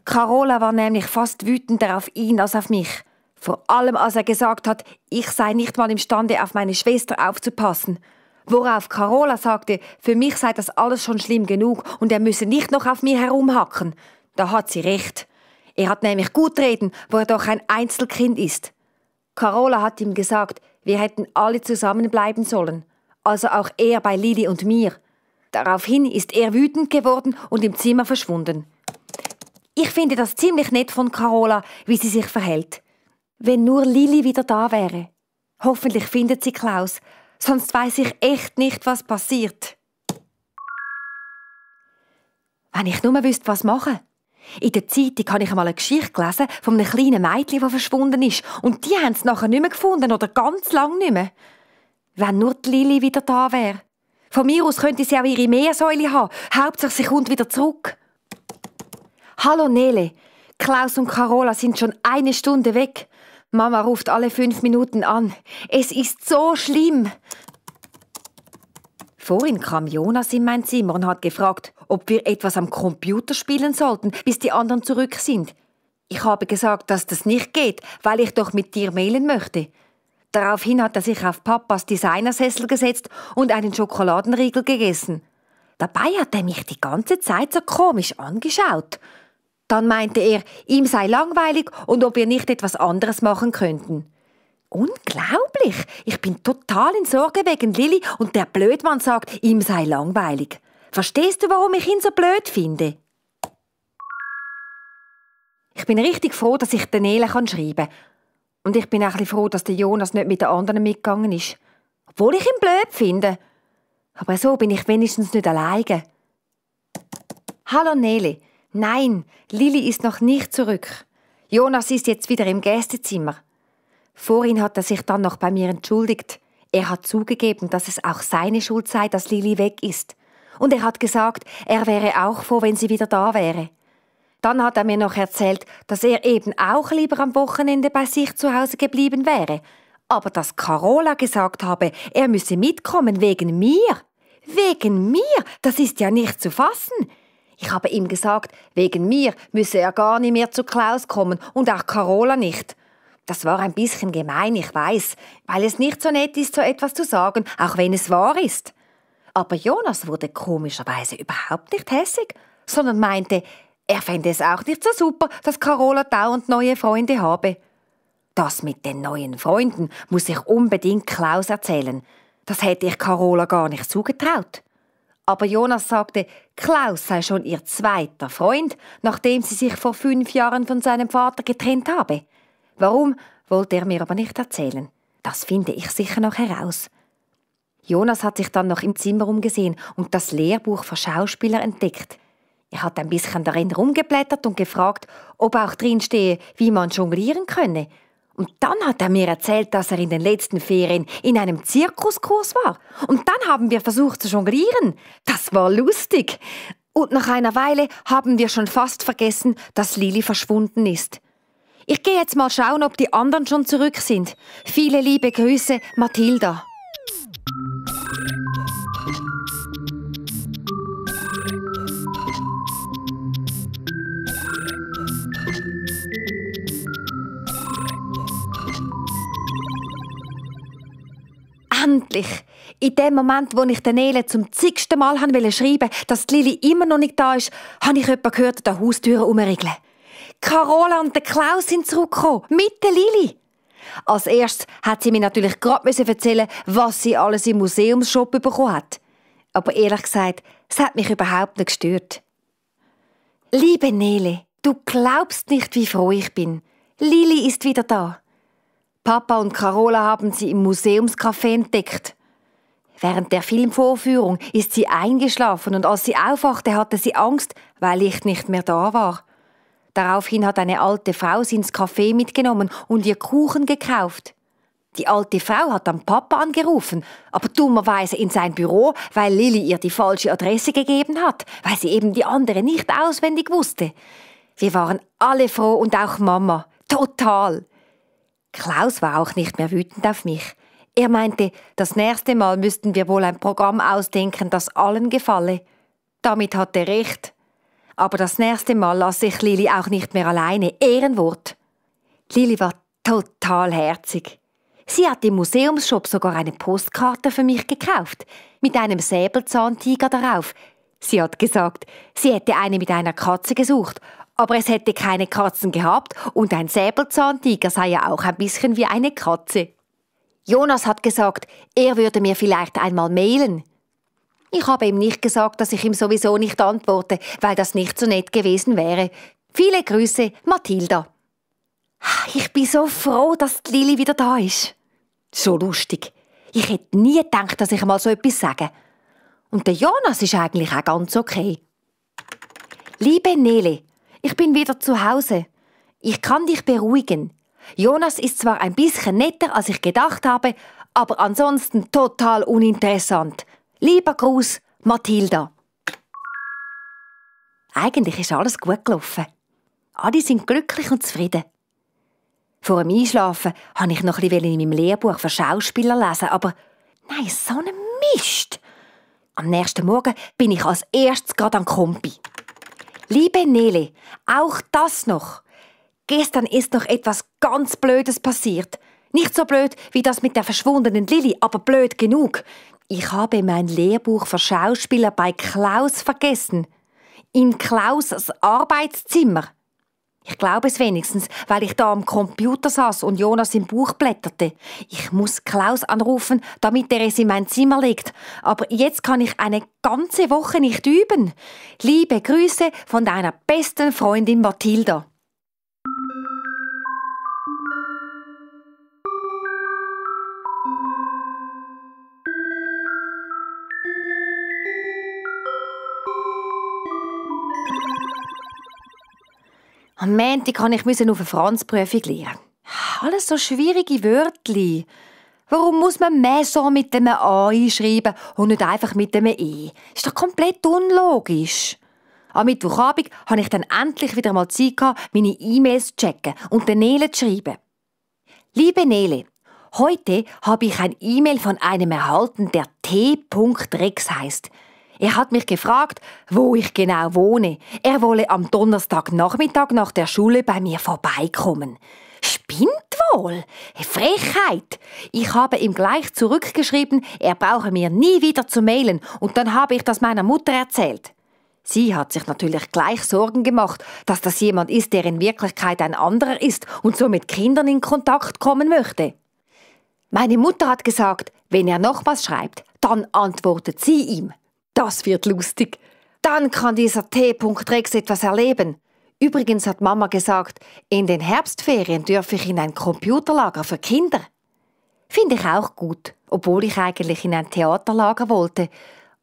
Carola war nämlich fast wütender auf ihn als auf mich. Vor allem, als er gesagt hat, ich sei nicht mal imstande, auf meine Schwester aufzupassen. Worauf Carola sagte, für mich sei das alles schon schlimm genug und er müsse nicht noch auf mir herumhacken. Da hat sie recht. Er hat nämlich gut reden, wo er doch ein Einzelkind ist. Carola hat ihm gesagt, wir hätten alle zusammenbleiben sollen. Also auch er bei Lili und mir. Daraufhin ist er wütend geworden und im Zimmer verschwunden. Ich finde das ziemlich nett von Carola, wie sie sich verhält. Wenn nur Lili wieder da wäre. Hoffentlich findet sie Klaus, sonst weiß ich echt nicht, was passiert. Wenn ich nur wüsste, was machen. In der Zeitung habe ich einmal eine Geschichte gelesen von einem kleinen Mädchen, das verschwunden ist. Und die haben es nachher nicht mehr gefunden oder ganz lang nicht mehr. Wenn nur die Lili wieder da wäre. Von mir aus könnte sie auch ihre Meersäule haben. Hauptsache, sie kommt wieder zurück. Hallo Nele, Klaus und Carola sind schon 1 Stunde weg. Mama ruft alle 5 Minuten an. Es ist so schlimm. Vorhin kam Jonas in mein Zimmer und hat gefragt, ob wir etwas am Computer spielen sollten, bis die anderen zurück sind. Ich habe gesagt, dass das nicht geht, weil ich doch mit dir mailen möchte. Daraufhin hat er sich auf Papas Designersessel gesetzt und einen Schokoladenriegel gegessen. Dabei hat er mich die ganze Zeit so komisch angeschaut. Dann meinte er, ihm sei langweilig und ob wir nicht etwas anderes machen könnten. Unglaublich! Ich bin total in Sorge wegen Lili und der Blödmann sagt, ihm sei langweilig. Verstehst du, warum ich ihn so blöd finde? Ich bin richtig froh, dass ich der Nele schreiben kann. Und ich bin auch ein bisschen froh, dass der Jonas nicht mit den anderen mitgegangen ist. Obwohl ich ihn blöd finde. Aber so bin ich wenigstens nicht alleine. Hallo Nele. Nein, Lili ist noch nicht zurück. Jonas ist jetzt wieder im Gästezimmer. Vorhin hat er sich dann noch bei mir entschuldigt. Er hat zugegeben, dass es auch seine Schuld sei, dass Lili weg ist. Und er hat gesagt, er wäre auch froh, wenn sie wieder da wäre. Dann hat er mir noch erzählt, dass er eben auch lieber am Wochenende bei sich zu Hause geblieben wäre. Aber dass Carola gesagt habe, er müsse mitkommen wegen mir. Wegen mir? Das ist ja nicht zu fassen. Ich habe ihm gesagt, wegen mir müsse er gar nicht mehr zu Klaus kommen und auch Carola nicht. Das war ein bisschen gemein, ich weiß, weil es nicht so nett ist, so etwas zu sagen, auch wenn es wahr ist. Aber Jonas wurde komischerweise überhaupt nicht hässig, sondern meinte, er fände es auch nicht so super, dass Carola dauernd neue Freunde habe. Das mit den neuen Freunden muss ich unbedingt Klaus erzählen. Das hätte ich Carola gar nicht zugetraut. Aber Jonas sagte, Klaus sei schon ihr zweiter Freund, nachdem sie sich vor 5 Jahren von seinem Vater getrennt habe. Warum, wollte er mir aber nicht erzählen. Das finde ich sicher noch heraus. Jonas hat sich dann noch im Zimmer umgesehen und das Lehrbuch für Schauspieler entdeckt. Er hat ein bisschen darin rumgeblättert und gefragt, ob auch drin stehe, wie man jonglieren könne. Und dann hat er mir erzählt, dass er in den letzten Ferien in einem Zirkuskurs war. Und dann haben wir versucht zu jonglieren. Das war lustig. Und nach einer Weile haben wir schon fast vergessen, dass Lili verschwunden ist. Ich gehe jetzt mal schauen, ob die anderen schon zurück sind. Viele liebe Grüße, Mathilda. Endlich! In dem Moment, wo ich der Nele zum zigsten Mal schreiben wollte, dass die Lili immer noch nicht da ist, habe ich jemanden gehört, an der Haustür herumregeln. Carola und der Klaus sind zurückgekommen, mit der Lili. Als erstes hat sie mir natürlich gerade erzählen, was sie alles im Museumsshop bekommen hat. Aber ehrlich gesagt, es hat mich überhaupt nicht gestört. Liebe Nele, du glaubst nicht, wie froh ich bin. Lili ist wieder da. Papa und Carola haben sie im Museumscafé entdeckt. Während der Filmvorführung ist sie eingeschlafen und als sie aufwachte, hatte sie Angst, weil ich nicht mehr da war. Daraufhin hat eine alte Frau sie ins Café mitgenommen und ihr Kuchen gekauft. Die alte Frau hat dann Papa angerufen, aber dummerweise in sein Büro, weil Lili ihr die falsche Adresse gegeben hat, weil sie eben die andere nicht auswendig wusste. Wir waren alle froh und auch Mama. Total. Klaus war auch nicht mehr wütend auf mich. Er meinte, das nächste Mal müssten wir wohl ein Programm ausdenken, das allen gefalle. Damit hat er recht. Aber das nächste Mal lasse ich Lili auch nicht mehr alleine. Ehrenwort. Lili war total herzig. Sie hat im Museumsshop sogar eine Postkarte für mich gekauft, mit einem Säbelzahntiger darauf. Sie hat gesagt, sie hätte eine mit einer Katze gesucht, aber es hätte keine Katzen gehabt und ein Säbelzahntiger sei ja auch ein bisschen wie eine Katze. Jonas hat gesagt, er würde mir vielleicht einmal mailen. Ich habe ihm nicht gesagt, dass ich ihm sowieso nicht antworte, weil das nicht so nett gewesen wäre. Viele Grüße, Mathilda. Ich bin so froh, dass die Lili wieder da ist. So lustig. Ich hätte nie gedacht, dass ich mal so etwas sage. Und der Jonas ist eigentlich auch ganz okay. Liebe Nele, ich bin wieder zu Hause. Ich kann dich beruhigen. Jonas ist zwar ein bisschen netter, als ich gedacht habe, aber ansonsten total uninteressant. Lieber Gruß, Mathilda. Eigentlich ist alles gut gelaufen. Alle sind glücklich und zufrieden. Vor dem Einschlafen wollte ich noch ein bisschen in meinem Lehrbuch für Schauspieler lesen, aber nein, so ein Mist. Am nächsten Morgen bin ich als erstes gerade an Kompi. Liebe Nele, auch das noch. Gestern ist noch etwas ganz Blödes passiert. Nicht so blöd wie das mit der verschwundenen Lili, aber blöd genug. Ich habe mein Lehrbuch für Schauspieler bei Klaus vergessen. In Klaus' Arbeitszimmer. Ich glaube es wenigstens, weil ich da am Computer saß und Jonas im Buch blätterte. Ich muss Klaus anrufen, damit er es in mein Zimmer legt. Aber jetzt kann ich eine ganze Woche nicht üben. Liebe Grüße von deiner besten Freundin Mathilda. Am Montag musste ich auf eine Franzprüfung lernen. Alles so schwierige Wörtli. Warum muss man Maison mit einem A schreiben und nicht einfach mit einem E? Ist doch komplett unlogisch. Am Mittwochabend hatte ich dann endlich wieder mal Zeit, meine E-Mails zu checken und der Nele zu schreiben. Liebe Nele, heute habe ich ein E-Mail von einem erhalten, der T.Rex heisst. Er hat mich gefragt, wo ich genau wohne. Er wolle am Donnerstagnachmittag nach der Schule bei mir vorbeikommen. Spinnt wohl? Frechheit! Ich habe ihm gleich zurückgeschrieben, er brauche mir nie wieder zu mailen, und dann habe ich das meiner Mutter erzählt. Sie hat sich natürlich gleich Sorgen gemacht, dass das jemand ist, der in Wirklichkeit ein anderer ist und so mit Kindern in Kontakt kommen möchte. Meine Mutter hat gesagt, wenn er noch was schreibt, dann antwortet sie ihm. Das wird lustig. Dann kann dieser T.Rex etwas erleben. Übrigens hat Mama gesagt, in den Herbstferien dürfe ich in ein Computerlager für Kinder. Finde ich auch gut, obwohl ich eigentlich in ein Theaterlager wollte.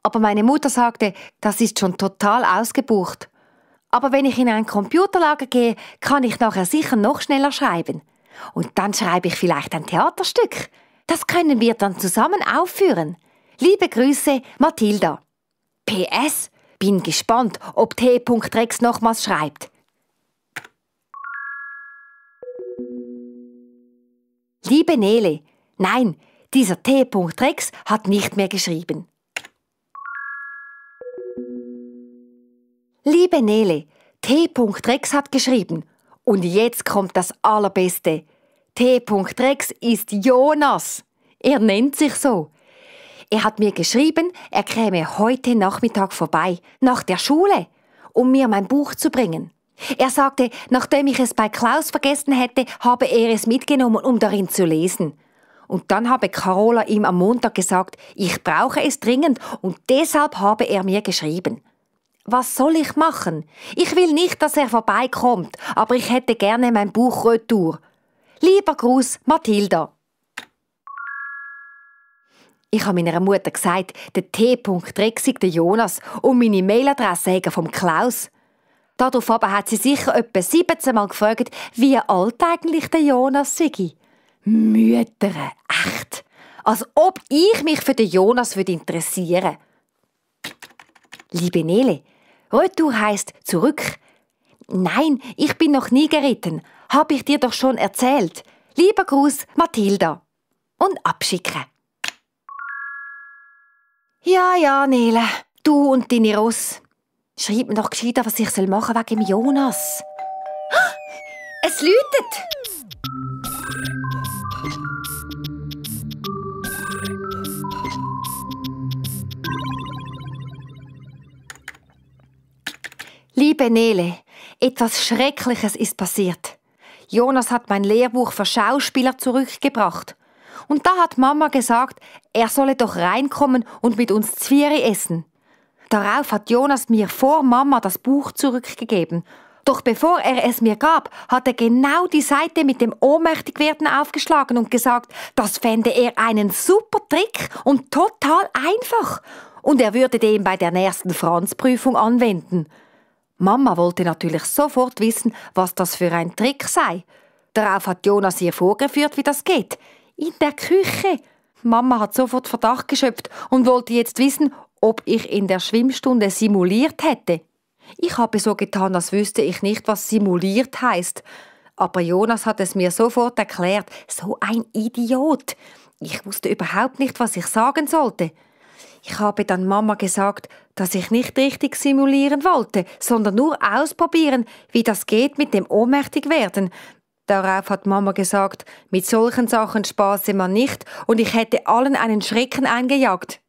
Aber meine Mutter sagte, das ist schon total ausgebucht. Aber wenn ich in ein Computerlager gehe, kann ich nachher sicher noch schneller schreiben. Und dann schreibe ich vielleicht ein Theaterstück. Das können wir dann zusammen aufführen. Liebe Grüße, Mathilda. PS, bin gespannt, ob T.Rex nochmals schreibt. Liebe Nele, nein, dieser T. Rex hat nicht mehr geschrieben. Liebe Nele, T. Rex hat geschrieben. Und jetzt kommt das Allerbeste. T. Rex ist Jonas. Er nennt sich so. Er hat mir geschrieben, er käme heute Nachmittag vorbei, nach der Schule, um mir mein Buch zu bringen. Er sagte, nachdem ich es bei Klaus vergessen hätte, habe er es mitgenommen, um darin zu lesen. Und dann habe Carola ihm am Montag gesagt, ich brauche es dringend und deshalb habe er mir geschrieben. Was soll ich machen? Ich will nicht, dass er vorbeikommt, aber ich hätte gerne mein Buch retour. Lieber Gruß, Mathilda. Ich habe meiner Mutter gesagt, der T. Rex sei der Jonas und meine Mailadresse hätte vom Klaus. Darauf aber hat sie sicher etwa 17 Mal gefragt, wie alt eigentlich der Jonas sei. Mütter, echt. Als ob ich mich für den Jonas interessieren würde. Liebe Nele, Retour heisst zurück. Nein, ich bin noch nie geritten. Hab ich dir doch schon erzählt. Lieber Gruß, Mathilda. Und abschicken. Ja, Nele, du und deine Ross. Schreib mir doch gescheiter, was ich machen soll wegen dem Jonas. Es läutet! Liebe Nele, etwas Schreckliches ist passiert. Jonas hat mein Lehrbuch für Schauspieler zurückgebracht. Und da hat Mama gesagt, er solle doch reinkommen und mit uns Zwiebeln essen. Darauf hat Jonas mir vor Mama das Buch zurückgegeben. Doch bevor er es mir gab, hat er genau die Seite mit dem Ohnmächtigwerden aufgeschlagen und gesagt, das fände er einen super Trick und total einfach. Und er würde den bei der nächsten Franzprüfung anwenden. Mama wollte natürlich sofort wissen, was das für ein Trick sei. Darauf hat Jonas ihr vorgeführt, wie das geht. In der Küche. Mama hat sofort Verdacht geschöpft und wollte jetzt wissen, ob ich in der Schwimmstunde simuliert hätte. Ich habe so getan, als wüsste ich nicht, was simuliert heißt. Aber Jonas hat es mir sofort erklärt. So ein Idiot. Ich wusste überhaupt nicht, was ich sagen sollte. Ich habe dann Mama gesagt, dass ich nicht richtig simulieren wollte, sondern nur ausprobieren, wie das geht mit dem Ohnmächtigwerden. Darauf hat Mama gesagt, mit solchen Sachen spaße man nicht und ich hätte allen einen Schrecken eingejagt.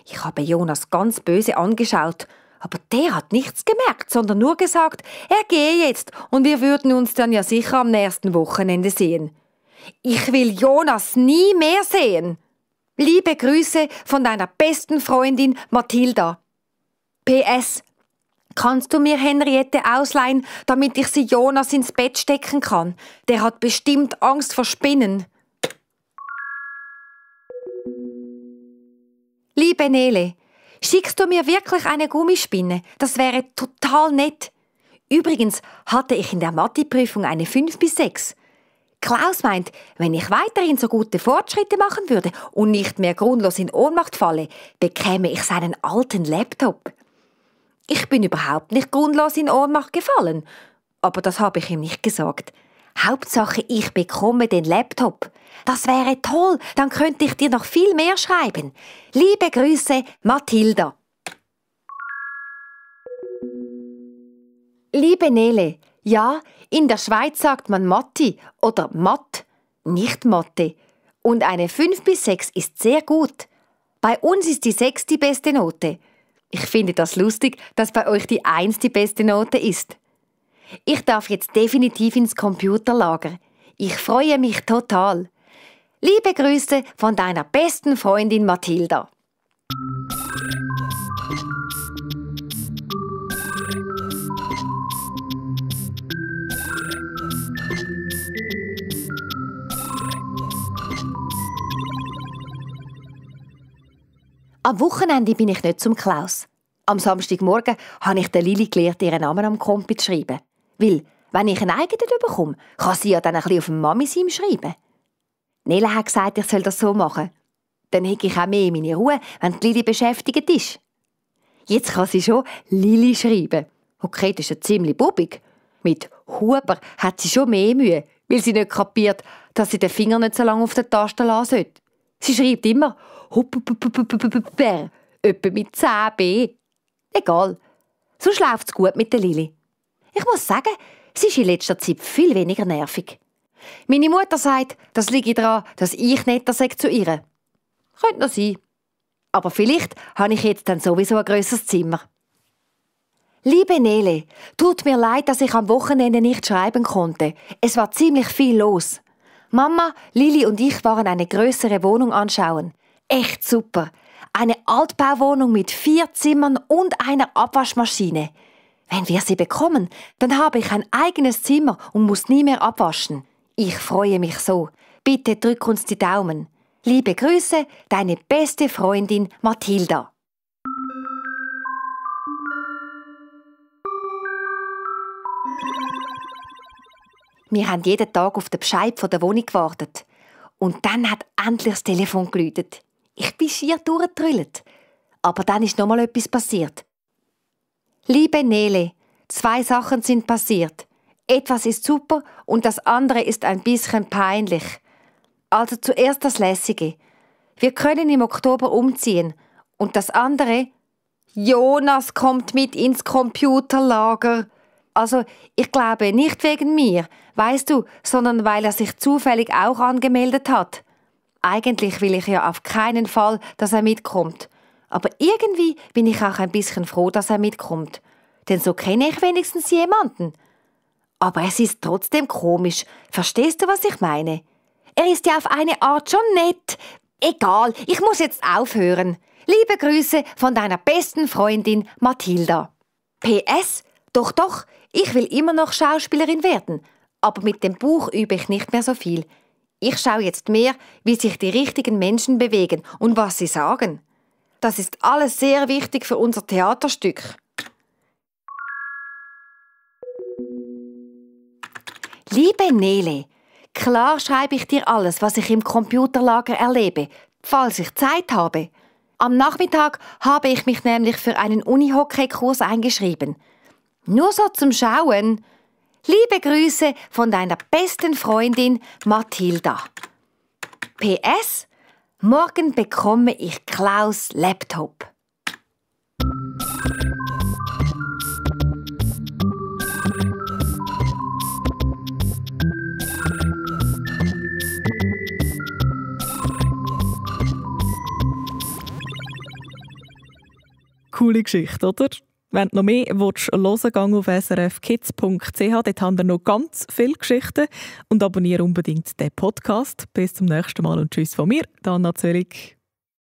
Ich habe Jonas ganz böse angeschaut, aber der hat nichts gemerkt, sondern nur gesagt, er gehe jetzt und wir würden uns dann ja sicher am nächsten Wochenende sehen. Ich will Jonas nie mehr sehen. Liebe Grüße von deiner besten Freundin Mathilda. PS. Kannst du mir Henriette ausleihen, damit ich sie Jonas ins Bett stecken kann? Der hat bestimmt Angst vor Spinnen. Liebe Nele, schickst du mir wirklich eine Gummispinne? Das wäre total nett. Übrigens hatte ich in der Matheprüfung eine 5 bis 6. Klaus meint, wenn ich weiterhin so gute Fortschritte machen würde und nicht mehr grundlos in Ohnmacht falle, bekäme ich seinen alten Laptop. Ich bin überhaupt nicht grundlos in Ohnmacht gefallen, aber das habe ich ihm nicht gesagt. Hauptsache, ich bekomme den Laptop. Das wäre toll, dann könnte ich dir noch viel mehr schreiben. Liebe Grüße, Mathilda. Liebe Nele, ja, in der Schweiz sagt man Matti oder Matt, nicht Mathe. Und eine 5 bis 6 ist sehr gut. Bei uns ist die 6 die beste Note. Ich finde das lustig, dass bei euch die 1 die beste Note ist. Ich darf jetzt definitiv ins Computerlager. Ich freue mich total. Liebe Grüße von deiner besten Freundin Mathilda. Am Wochenende bin ich nicht zum Klaus. Am Samstagmorgen habe ich der Lili gelehrt, ihren Namen am Kompi zu schreiben. Weil, wenn ich einen eigenen bekomme, kann sie ja dann ein bisschen auf dem Mami-Sim schreiben. Nele hat gesagt, ich soll das so machen. Dann hätte ich auch mehr meine Ruhe, wenn die Lili beschäftigt ist. Jetzt kann sie schon Lili schreiben. Okay, das ist ja ziemlich bubig. Mit Huber hat sie schon mehr Mühe. weil sie nicht kapiert, dass sie den Finger nicht so lange auf der Taste lassen sollte. Sie schreibt immer «Hup-hup-hup-hup-hup-hup-hup», etwa mit 10b. Egal. Sonst läuft es gut mit der Lili. Ich muss sagen, sie ist in letzter Zeit viel weniger nervig. Meine Mutter sagt, das liege daran, dass ich netter sei zu ihr. Könnte noch sein. Aber vielleicht habe ich jetzt dann sowieso ein grösseres Zimmer. Liebe Nele, tut mir leid, dass ich am Wochenende nicht schreiben konnte. Es war ziemlich viel los. Mama, Lili und ich waren eine grössere Wohnung anschauen. Echt super. Eine Altbauwohnung mit 4 Zimmern und einer Abwaschmaschine. Wenn wir sie bekommen, dann habe ich ein eigenes Zimmer und muss nie mehr abwaschen. Ich freue mich so. Bitte drück uns die Daumen. Liebe Grüße, deine beste Freundin Mathilda. Wir haben jeden Tag auf den Bescheid von der Wohnung gewartet. Und dann hat endlich das Telefon geläutet. Ich bin schier durchgetrüllt. Aber dann ist noch mal etwas passiert. Liebe Nele, 2 Sachen sind passiert. Etwas ist super und das andere ist ein bisschen peinlich. Also zuerst das Lässige. Wir können im Oktober umziehen. Und das andere? Jonas kommt mit ins Computerlager. Also, ich glaube nicht wegen mir, weißt du, sondern weil er sich zufällig auch angemeldet hat. Eigentlich will ich ja auf keinen Fall, dass er mitkommt. Aber irgendwie bin ich auch ein bisschen froh, dass er mitkommt. Denn so kenne ich wenigstens jemanden. Aber es ist trotzdem komisch. Verstehst du, was ich meine? Er ist ja auf eine Art schon nett. Egal, ich muss jetzt aufhören. Liebe Grüße von deiner besten Freundin Mathilda. PS, doch, ich will immer noch Schauspielerin werden. Aber mit dem Buch übe ich nicht mehr so viel. Ich schaue jetzt mehr, wie sich die richtigen Menschen bewegen und was sie sagen. Das ist alles sehr wichtig für unser Theaterstück. Liebe Nele, klar schreibe ich dir alles, was ich im Computerlager erlebe, falls ich Zeit habe. Am Nachmittag habe ich mich nämlich für einen Unihockey-Kurs eingeschrieben. Nur so zum Schauen. Liebe Grüße von deiner besten Freundin Mathilda. PS: Morgen bekomme ich Klaus' Laptop. Coole Geschichte, oder? Wenn du noch mehr hören willst, gang auf srfkids.ch. Dort haben wir noch ganz viele Geschichten. Und abonniere unbedingt den Podcast. Bis zum nächsten Mal und tschüss von mir, Anna Zöllig.